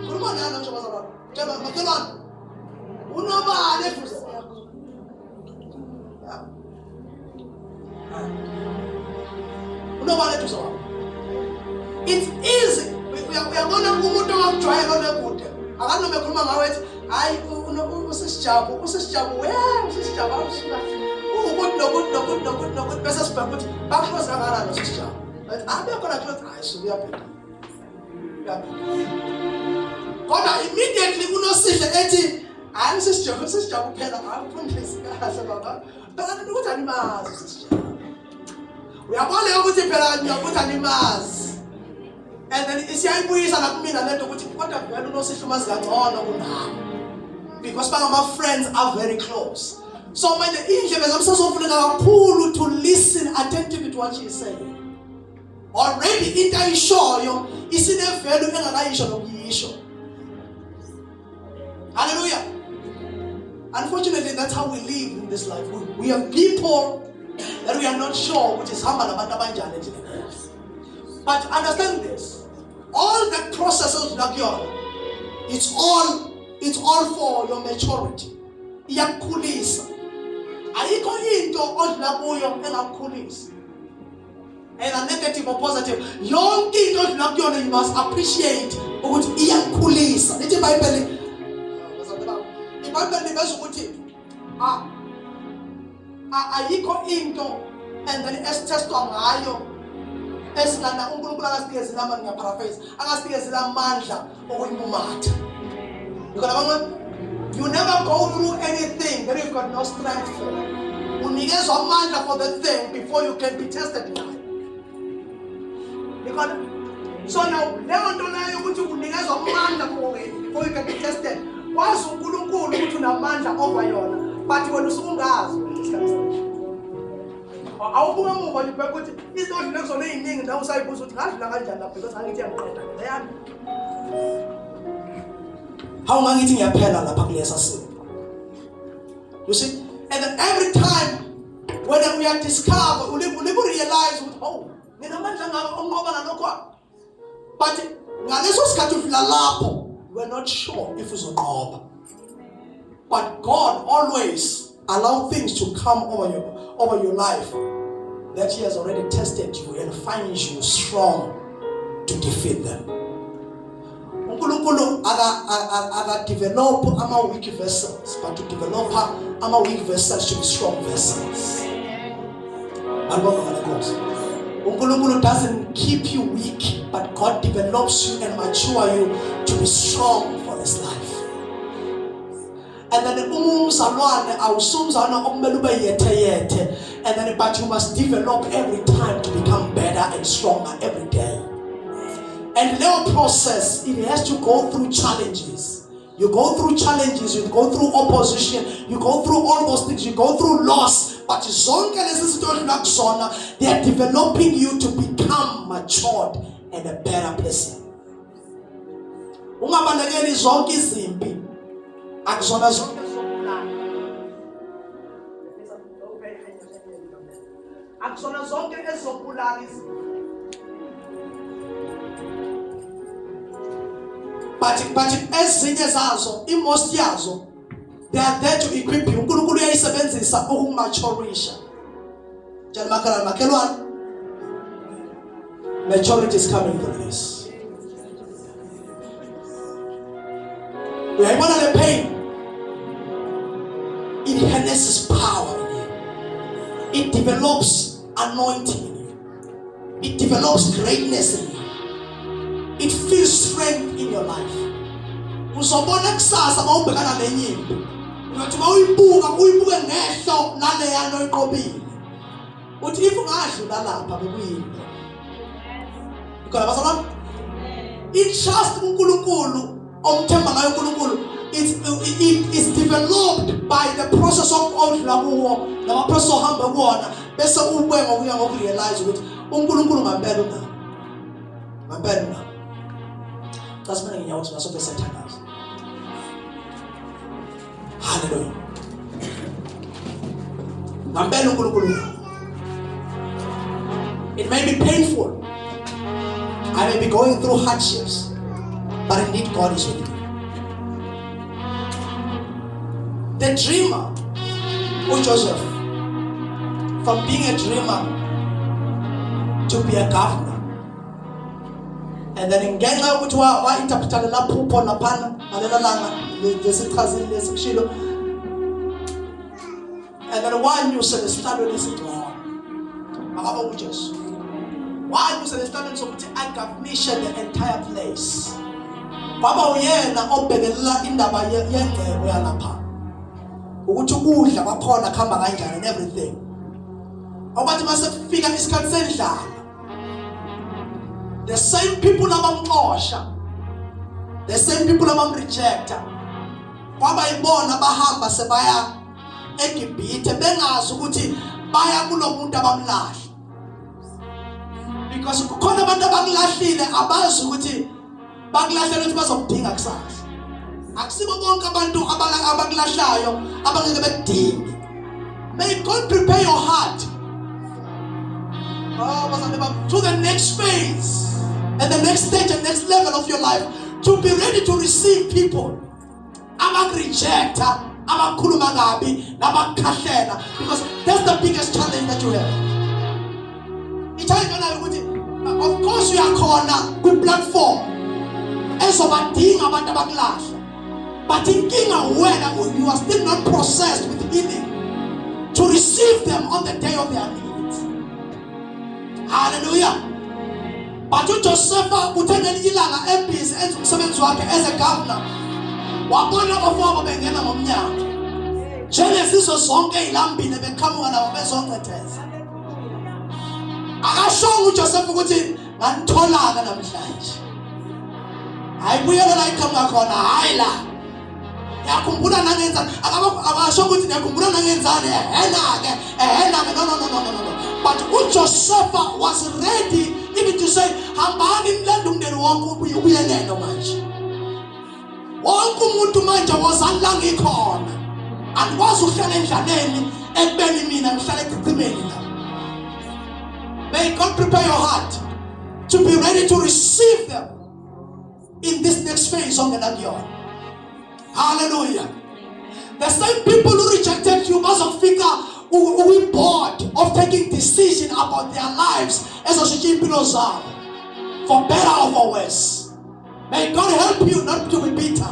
[SPEAKER 1] Khuluma nani nje bazalwane, tshela makhelwane unobani eduze kwakho. Unobani eduze kwakho. It's easy. Uyabona umuntu ongakujwayela onekude akanoma ekhuluma ngawe ethi hayi usisijabu, usisijabu, we usisijabu, ukuthi nokuthi nokuthi nokuthi nokuthi, bese sibheka ukuthi ba-close kangakanani nosisijabu. Bathi abekho la close, hayi suke uyabheka. Kodwa immediately uNosihle ethi hayi usisijabu, usisijabu phela, amfundisi kahle baba phela ukuthi animazi usisijabu. Uyabona ukuthi phela ukuthi animazi, and then isiyayibuyisa nakumina lento ukuthi kodwa vele uNosihle umazi kangcono kunami because bangama-friends are very close. So manje indlebe zami sezovuleka kakhulu to listen attentively to what she is saying. Already into ayishoyo isine-value engakayisho nokuyisho. Hallelujah. Unfortunately, that's how we live in this life. We have people that we are not sure ukuthi sihamba nabantu abanjani endleleni. But understand this, all that process odlula kuyona, it's all for your maturity. Iyakukhulisa. Ayikho into odlula kuyo engakukhulisa, either negative or positive. Yonke into odlula kuyona, you must appreciate ukuthi iyakukhulisa. Lithi iBhayibheli, iBhayibheli liveza ukuthi ayikho into and then esithestwa ngayo esingana uNkulunkulu akasinikezile amandla, ngiyaparaphrase, akasinikezile amandla okuyimumatha. You got abanye. You never go through anything that you've got no strength for. Unikezwa amandla for the thing before you can be tested ngayo. You got. So now leyo nto leyo ukuthi unikezwa amandla for it before you can be tested, wazi uNkulunkulu ukuthi unamandla over yona, but wena usuke ungazi isikhathi esiningi. Awubuke emuva nje ubheke ukuthi izinto odlule kuzona ey'ningi, nawe usayibuza ukuthi ngadlula kanjani lapho, because angithi yangiqeda leyani. Hawu, ngangithi ngiyaphela lapha kulesa simo. You see, and then every time when we are discover, ulibu realize ukuthi oh, nginamandla ngako onqoba nalokho, but ngaleso sikhathi udlula lapho, we're not sure if uzonqoba. But God always allow things to come over your life that he has already tested you and finds you strong to defeat them. uNkulunkulu aka develop ama weak vessels, but to develop ama weak vessels to be strong vessels. Alibonga ngale. uNkulunkulu doesn't keep you weak, but God develops you and mature you to be strong for this life. And then uma umzalwane, awusumzalwane okumele ube yethe yethe, and then but you must develop every time to become better and stronger every day. And leyo process, it has to go through challenges. You go through challenges, you go through opposition, you go through all those things, you go through loss, but zonke lezi zinto odlula kuzona, they are developing you to become matured and a better person. Ungabalekeli zonke izimpi, akuzona zonke ezokubulala, akuzona zonke ezokubulala izimpi, but ezinye zazo, i-most yazo, they are there to equip you. uNkulunkulu uyayisebenzisa ukumaturisha. Tshela makhelwane, makhelwane, maturity is coming through this. Uyayibona le pain, it harnesses power in you, it develops anointing in you, it develops greatness in you, it feels strength in your life. Uzobona kusasa mawubhekana nenye impi, uyothi mawuyibuka, uyibuke ngehlo laleya nto oyiqobile, uthi if ungadlula lapha bekuyini. Ikhona bazalwane? I-trust kuNkulunkulu, omthemba ngayo uNkulunkulu. It is developed by the process of odlula kuwo nama process ohamba kuwona bese ubuye ngokuya ngokurealize ukuthi uNkulunkulu ngampela unawo. Ngampela unawo. Cha simane ngenyawo thina sonke siyathandaza. Hallelujah. Ngampela uNkulunkulu unawo. It may be painful. I may be going through hardships, but indeed God is with me. The dreamer, uJoseph, from being a dreamer to be a governor. And then ngenxa yokuthi wa-interpreta lela phupho laphana ngalela langa lesichazile lesikushilo, and then wanyuse lesihlalweni esingcono. Makabonge uJesu. Wanyuse lesihlalweni sokuthi agovernishe the entire place. Kwaba uyena obhekelela indaba yengcebo yalapha. Ukuthi ukudla kwakhona kuhamba kanjani and everything. Okwathi mase kufika isikhathi sendlala, the same people abamxosha, the same people abamrejecta, kwaba yibona bahamba sebaya eGibhithe bengazi ukuthi baya kulomuntu abamlahla, because kukhona abantu abakulahlile abazi ukuthi bakulahlela ukuthi bazokudinga kusasa. Akusibo bonke abantu abakulahlayo abangeke bekudinge. May God prepare your heart, oh, bazalwane bami, to the next phase and the next stage and next level of your life, to be ready to receive people abakurejecta, abakhuluma kabi nabakukhahlela, because that's the biggest challenge that you have. I-challenge onayo ukuthi of course uyakhona kwi-platform ezobadinga abantu abakulahla, but inkinga wena, you are still not processed with healing to receive them on the day of their needs. Hallelujah. But uJosepha uthe ngelinye ilanga ebhizi enza umsebenzi wakhe as a governor, wabona abafowabo bengena ngomnyango njengezizwe zonke ey'lambile, beqhamuka nabo bezoncetheza. Akashongo uJoseph ukuthi nganitholaka namhlanje, hayi, buyela la iqhamuka khona, hayi la ngiyakhumbula nangenza. Akasho ukuthi ngiyakhumbula nangenzani, ehena-ke, ehena-ke. No, no, no, no, no, no. But uJosepha was ready even to say, hambani nilanda umndeni wonke, ubuyelelo manje, wonke umuntu manje wozani la ngikhona. Andikwazi ukuhlala endlaleni ekubeni mina ngihlala echichimeni la. May God prepare your heart to be ready to receive them in this next phase ongena kuyona. Hallelujah. The same people who rejected you bazofika kwi-board of taking decision about their lives ezoshintsha iy'mpilo zabo for better or for worse. May God help you not to be bitter,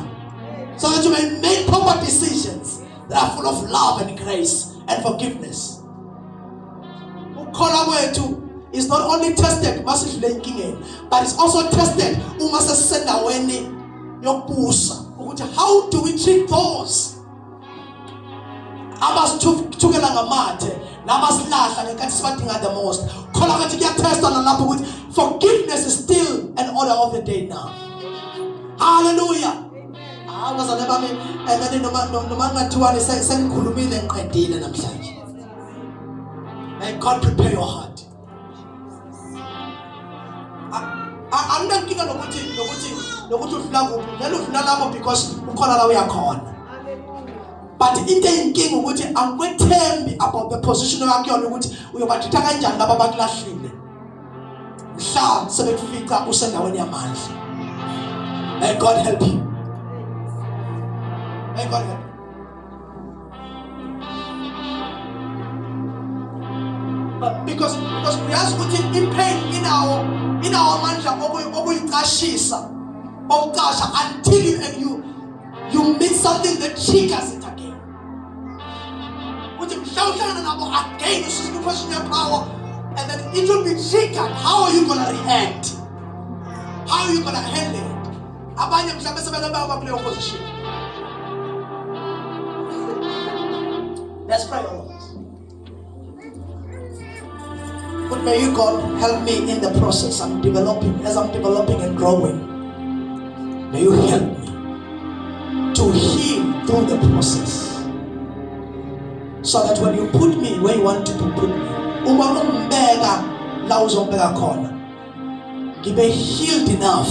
[SPEAKER 1] so that you may make proper decisions that are full of love and grace and forgiveness. Ukukholwa kwethu is not only tested masidlule enkingeni, but it's also tested uma sesisendaweni yokubusa, ukuthi how do we treat those abasithukela ngamathe nabasilahla ngenkathi sibadinga the most. Kholwa ukuthi kuyathestwa nalapho ukuthi forgiveness is still an order of the day now. Hallelujah. Hawu bazalwane bami, and then noma kungathiwani, sengikhulumile ngiqedile namhlanje. May God prepare your heart. Anginankinga nokuthi udlula kuphi, vele udlula lapho because ukhona la uyakhona, but into eyinkinga ukuthi angikwethembi about the position oyakuyona, ukuthi uyobathatha kanjani laba abakulahlile mhla sebekufica usendaweni yamandla. May God help you. May God help you. But because uyazi ukuthi ipain inawo amandla okuyicashisa, okucasha until you and you you meet something that triggers it again, uthi mhla uhlangana nabo again usuke position your power and then it will be triggered. How are you gonna react? How are you gonna handle it? Abanye mhlawumbe sebeke baba kuleyo position. Let's pray, all of us. But may you, God, help me in the process I'm developing, as I'm developing and growing. May you help me to heal. Through the process, so that when you put me where you want to put me, uma ungibeka la uzongibeka khona, ngibe healed enough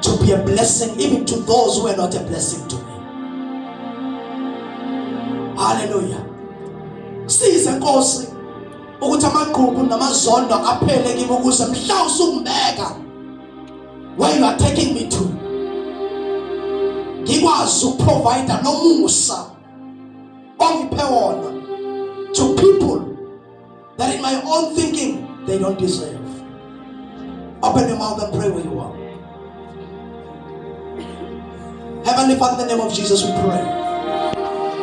[SPEAKER 1] to be a blessing even to those who are not a blessing to me. Hallelujah. Size, Nkosi, ukuthi amagqubu namazondo aphele kimi, ukuze mhla usungibeka where you are taking me to, ngikwazi ukuprovide lomusa ongiphe wona to people that in my own thinking they don't deserve. Open your mouth and pray where you are. Heavenly Father, in the name of Jesus we pray.